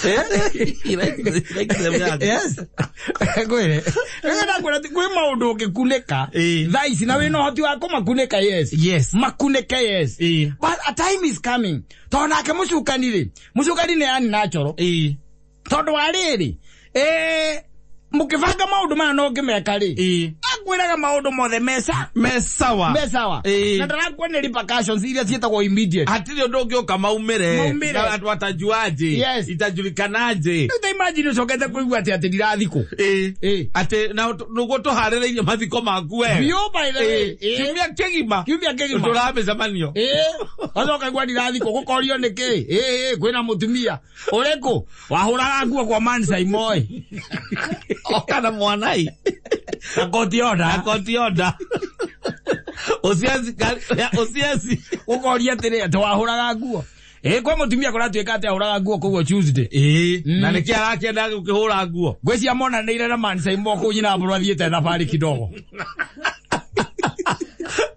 He likes them young. Yes. Ngwĩre. Nĩgetha atĩ kwĩ maũndũ ũngĩkunĩka Ĩĩ. thaa ici na wĩna ũhoti wa kũmakunĩka, yes. Yes. Makunĩke, yes. Ĩĩ. But a time is coming. Tondũ nake mũcukani rĩ, mũcukani nĩ yani natural. Ĩĩ. Tondũ wa rĩrĩ, mũkĩbanga maũndũ maya no ngĩmeka rĩ, Ĩĩ. akwĩraga maũndũ mothe mesa Me sawa. me sawa. Ĩĩ. Na ndarakuonia repercussions iria ciĩtagwo immediate. Hatirĩ ũndũ ũngĩũka maumĩre. Maumĩre. Na andũ atajuaje. Yes. Itajulikanaje. Rĩu ta imagine ũcokete kũigua atĩ atĩ ndirathikwo. Ĩĩ. Ĩĩ. Atĩ na nĩguo tũharĩrĩirie mathiko maku we. Biũ, by the way. Ĩĩ. Ĩĩ. Kiumia kĩgima. Kiumia kĩgima. Tũramĩcemanio. Ĩĩ, wacoka igua ndirathikwo, gũkorio nĩ kĩ? Ĩĩ, kwĩna mũtumia ũrĩkũ wahũraga nguo kwa Mansaimoi Oka na mwanai. Na koti order. Na koti order. Uciaci uciaci. Gũkoria atĩrĩ, atĩ wahũraga nguo. Ĩĩ, kwĩ mũtumia kũratuĩka atĩ ahũraga nguo kũguo Tuesday. Ĩĩ. Na nĩkĩ arakĩenda gũkĩhũra nguo? Ngwĩciria monanĩire na Mansaimoi kũu nyina mbũrũ athiĩte thabarĩ kidogo.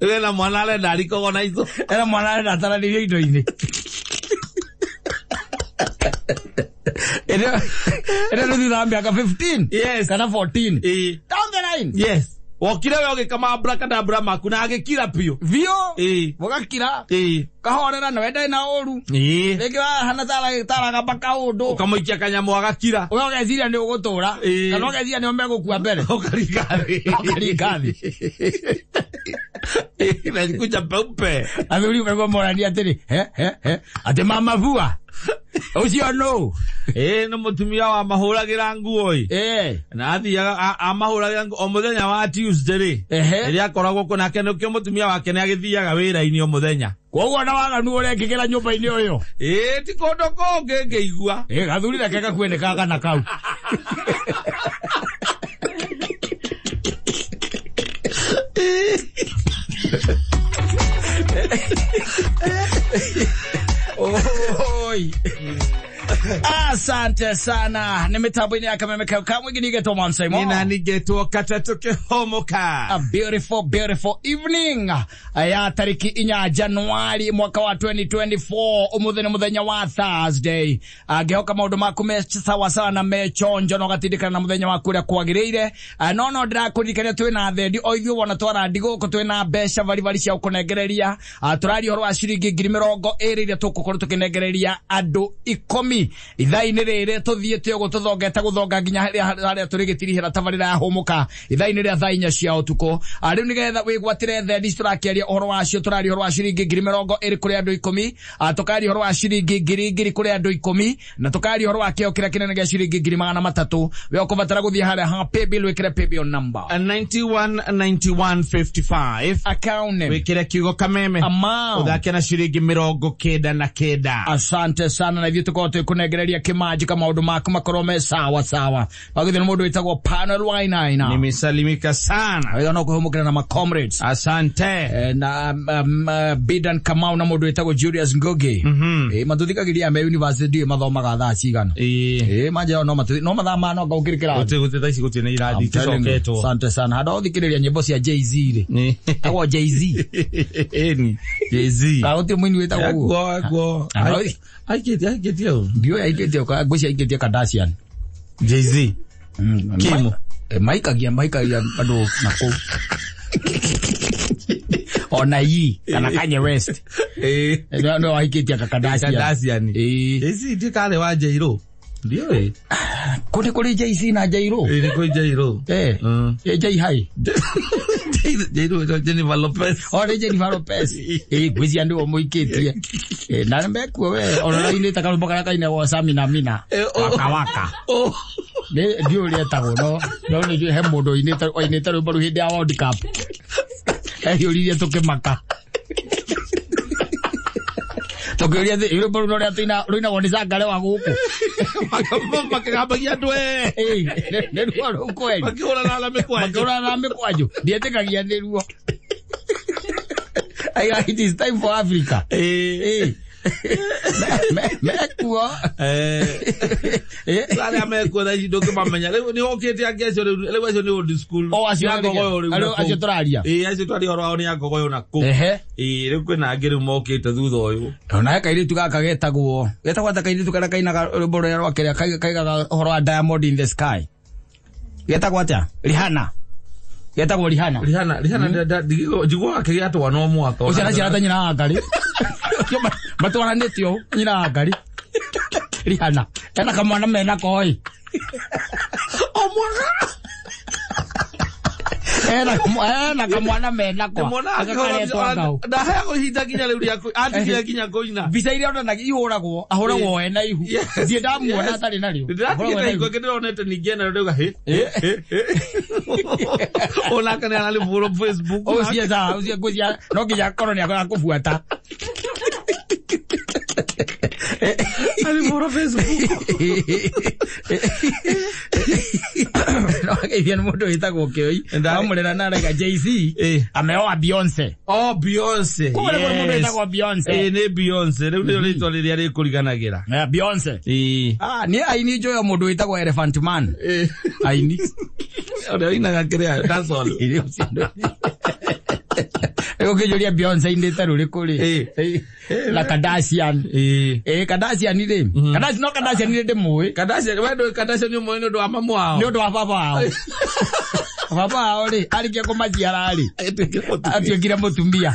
We na mwana arenda arikogo na ico. Era mwana arenda ataranĩrio indo-inĩ. Ĩrĩa rĩu thutha wa mĩaka 15 Yes. kana 14 Ĩĩ. down the line. Yes. Wokire we ũgĩkama abracadabra maku na agĩkira biũ. Biũ. Ĩĩ. Mũgakira. Ĩĩ. Kahorera na wendai na ũru. Ĩĩ. Rĩngĩ wahana taragamba kaũndũ. Ũkamũikia kanyamũ agakira. We ũgeciria nĩ ũgũtũra. Ĩĩ. Kana ũgeciria nĩo megũkua mbere. Ũkaringa thĩ. Ũkaringa thĩ. Ĩĩ, na kuja peupe. Athuri ũkaigua morania atĩrĩ, he he he, atĩ mama bua. Ũcio nũ? Ĩĩ, nĩ mũtumia wa mahũragĩra nguo ĩ. Ĩĩ. Na athiaga amahũragĩra nguo o mũthenya wa Tuesday rĩ. Ehe. Rĩrĩa akoragwo kuo nake nĩkĩo mũtumia wake nĩ agĩthiaga wĩra-inĩ o mũthenya. Koguo na waganu ũrekĩkĩra nyũmba-inĩ ũyũ. Ĩĩ, ti kũndũ kũngĩ ngĩigua. Ĩĩ, gathuri reke gakue nĩ kagana kau. Oi. Asante sana. Nĩ mĩtambo-inĩ ya Kameme kau kamwe nĩgetwo Mansaimo. Nĩ nani ngetwo Katatũ Kĩhũmũka. A beautiful, beautiful evening ya tariki 4 Januari mwaka wa 2024, umuthi nĩ mũthenya wa Thursday. Ngĩhoka maũndũ maku me sawa sawa na me chonjo na ũgatindĩkana na mũthenya waku ũrĩa kwagĩrĩire. No no ndĩrakũririkania twĩna thendi o ithuĩ wona twarandi gũkũ twĩna mbeca baribari cia gũkũnengereria. Tũraria ũhoro wa ciringi 20,000 iria tũgũkorwo tũkĩnengereria andũ 10 ithaa-inĩ rĩrĩ tũthiĩte ũguo tũthongete gũthonga nginya harĩa tũrĩgĩtirihĩra tabarĩra ya hũmũka ithaa-inĩ rĩa thaa 4 cia ũtukũ. Rĩu nĩgetha wĩgwatĩre thendi tũrakĩaria ũhoro wacio, tũraria ũhoro wa ciringi 20,000 kũrĩ andũ 10, tũkaria ũhoro wa ciringi 1,000 kũrĩ andũ 10, na tũkaria ũhoro wa kĩo kĩrĩa kĩnene gĩa ciringi 300,000. We ũkũbatara gũthiĩ harĩa ha paybill wĩkĩre paybill number 919155, account name wĩkĩre kiugo Kameme, amount ũthake na ciringi 99. Asante sana, na ithuĩ tũkorwo twĩkũnengereria kĩmanjĩka maũndũ maku makorwo me sawa sawa. Wagithĩ nĩ mũndũ wĩtagwo Panel Wainaina. Nimesalimika sana. Wega no kũhũmũkĩra na ma-comrades. Asante. Na Bidan Kamau na mũndũ wĩtagwo Julius Ngugi. Matũthikagĩria me university ndiũĩ mathomaga thaa cigana. Ĩĩ. Manjĩra no matũ no mathaa ma no ngaũkĩrĩ kĩrathi. Gũtirĩ thaa ici gũtirĩ na irathi icoketwo. Asante sana. Handũ ũthikĩrĩria nyĩmbo cia Jay-Z rĩ. Tagwo Jay-Z. Ĩni. Jay-Z. Ka gũtirĩ mũini wĩtagwo ũguo. Ekuo. Aikĩtie aikĩtie ũ. Ndiũĩ aikĩtie ngwĩciria aikĩtie Kardashian. Jay-Z. Kimu. Maikagia andũ na kũu. Ona yi kana Kanye West. Ĩĩ. No aikĩtie Kardashian. Kardashian. Ĩĩ. Jay-Z ndikarĩ wa Jairũ. Ndiũĩ. Kũrĩ kũrĩ Jay-Z na Jairũ. Ĩĩ nĩ kũrĩ Jairũ. Ĩĩ Jay Hai. Jairũ Jennifer Lopez. O nĩ Jennifer Lopez. Ĩĩ ngwĩciria nĩwe mũikĩtie. Na nĩmekuo we ona rainĩte karũmbo karĩa kainagwo Sami na Mina. Waka waka. Nĩ ndiũĩ ũrĩa etagwo no no nĩ he mũndũ oinĩte rwĩmbo rũu hĩndĩ ya World Cup. Ehiũririe tũkĩmaka. Tũkĩũria rwĩmbo rũu no rũrĩa rũinagwo nĩ Sangare wa gũkũ. Makigambagia andũ nĩ ruo rũu kweli. Makĩhũrana na mĩkwanjũ. Makĩhũrana na mĩkwanjũ. Ndietĩkagia nĩ ruo. It is time for Africa. Mekuo. Arĩa mekuo thaa ici ndũngĩmamenya. Rĩu nĩ hokĩte angĩ acio rĩu acio nĩ old school. O acio acio tũraria. Acio twaria ũhoro wao nĩ angogoyo na kũu. Rĩu kwĩna angĩ rĩu mokĩte thutha ũyũ. Ona he kairĩtu gaka getagwo ta kairĩtu karĩa kainaga rwĩmbo rũrĩa rwa kĩrĩa kaigaga ũhoro wa Diamond in the Sky. Getagwo atĩa? Rihanna. Getagwo Rihanna. Rihanna njiguaga akĩgĩa no mwaka. Ũcio araciara ta nyina wa Ngarĩ. Matwaranĩte ũũ nyina wa Ngarĩ. Rihanna. Ena kamwana mena koi. O mwaka. Ena kamwana mena ko. Ndaheagwo ihinda nginya rĩu rĩa andigire nginya kũina. Mbica iria onanagia ihũragwo, ahũragwo ena ihu. Ndirĩ ndamuona atarĩ narĩo. Ndĩratigĩte hingo ĩngĩ ndĩronete ningĩ ena ndauga hĩ. Onake nĩ ararĩbũrwo Facebook. Ũcio sawa, ũcio ngwĩciria no nginya akorwo nĩ akũbuata. Arĩbũrwo Facebook. No ageithia nĩ mũndũ wĩtagwo Kĩoi. Wamũrera na araiga Jay-Z ameoa Beyonce. Oh, Beyonce. Kũu nĩ mũndũ wĩtagwo Beyonce. Nĩ Beyonce. Rĩu nĩrĩo rĩtwa rĩrĩa rĩkũriganagĩra. Beyonce. Niĩ aini njũĩ o mũndũ wĩtagwo Elephant Man. Aini. Ũrĩa ũinaga kĩrĩa dancehall. Ũkĩnjũria Beyonce ainĩte rũrĩkũ rĩ? Na Kardashian. Kardashian rĩ. No Kardashian rĩ ndĩmũĩ. Kardashian, we ndũĩ Kardashian ũmũĩ nĩ ũndũ wa mamu wao. Nĩ ũndũ wa baba wao. Baba wao rĩ, arĩkia kũmaciara rĩ, atuĩkire mũtumia.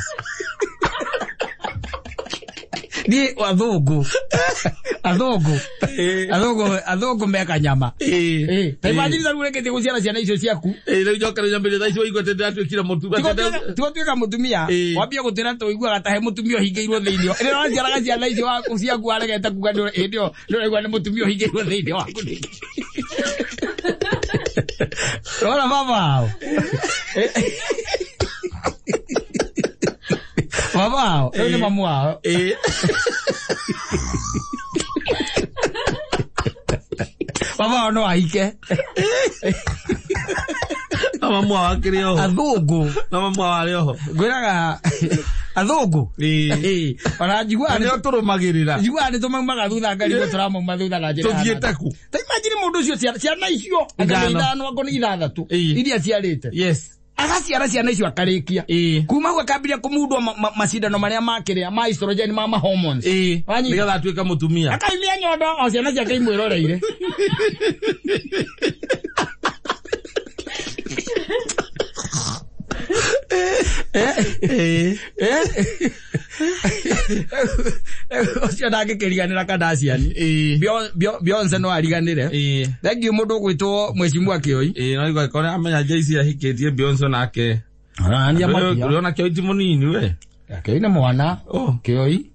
Niĩ athũngũ. Athũngũ meka nyama. Ta imagine rĩu ũrĩkĩtie gũciara ciana icio ciaku. Rĩu njoke rĩu nyambĩrĩrie thaa ici waigua atĩ ndĩratuĩkire mũtumia. Tiga ũtuĩka mũtumia, wambie gũtwĩra tũiguaga ta he mũtumia ũhingĩirwo thĩinĩ. Rĩrĩa ũraciaraga ciana icio ciaku waregete kuga hĩndĩ ĩyo nĩ ũraigua nĩ mũtumia ũhingĩirwo thĩinĩ waku. Rora baba wao. Baba wao, rĩu nĩ mamu wao. Baba wao no ahike. Na mamu wao akĩrĩ oho. Athũngũ. Na mamu wao arĩ oho. Ngwĩraga athũngũ. Ona njiguaga nĩo tũrũmagĩrĩra. Njiguaga nĩ tũmaumaga thutha ngarigwo tũramauma thutha na njĩra. Tũthiĩte kũ? Ta imagine mũndũ ũcio ciana icio anga ithano anga nĩ ithathatũ iria aciarĩte. Yes. Agaciara ciana icio akarĩkia. Kuma hau akambĩrĩria kũmundwo macindano marĩa makĩrĩa ma estrogen ma hormones. Nĩgetha atuĩke mũtumia. Akaumia nyondo o ciana ciake imwĩroreire. Ũcio ndangĩkĩriganĩra Kardashian. Beyonce no ariganĩre. Thengiũ mũndũ ũgwĩtwo Mheshimiwa Kĩoi. No igua angĩkorwo nĩaramenya Jay-Z ahikĩtie Beyonce nake. Ũrĩona Kĩoi ti mũnini we. Kĩoi nĩ mwana. Kĩoi.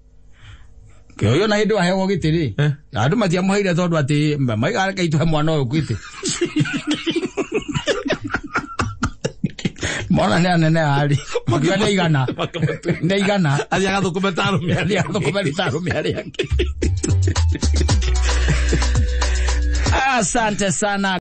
Kĩoi ona hĩndĩ aheagwo gĩtĩ rĩ, andũ matiamũheire tondũ atĩ maiga reke itũhe mwana ũyũ gĩtĩ. Mwana nĩ anene arĩ. Makiuga nĩ aigana. Nĩ aigana. Athiĩ agathũkũme ta arũme. Athiĩ agathũkũme ta arũme arĩa angĩ. Asante sana.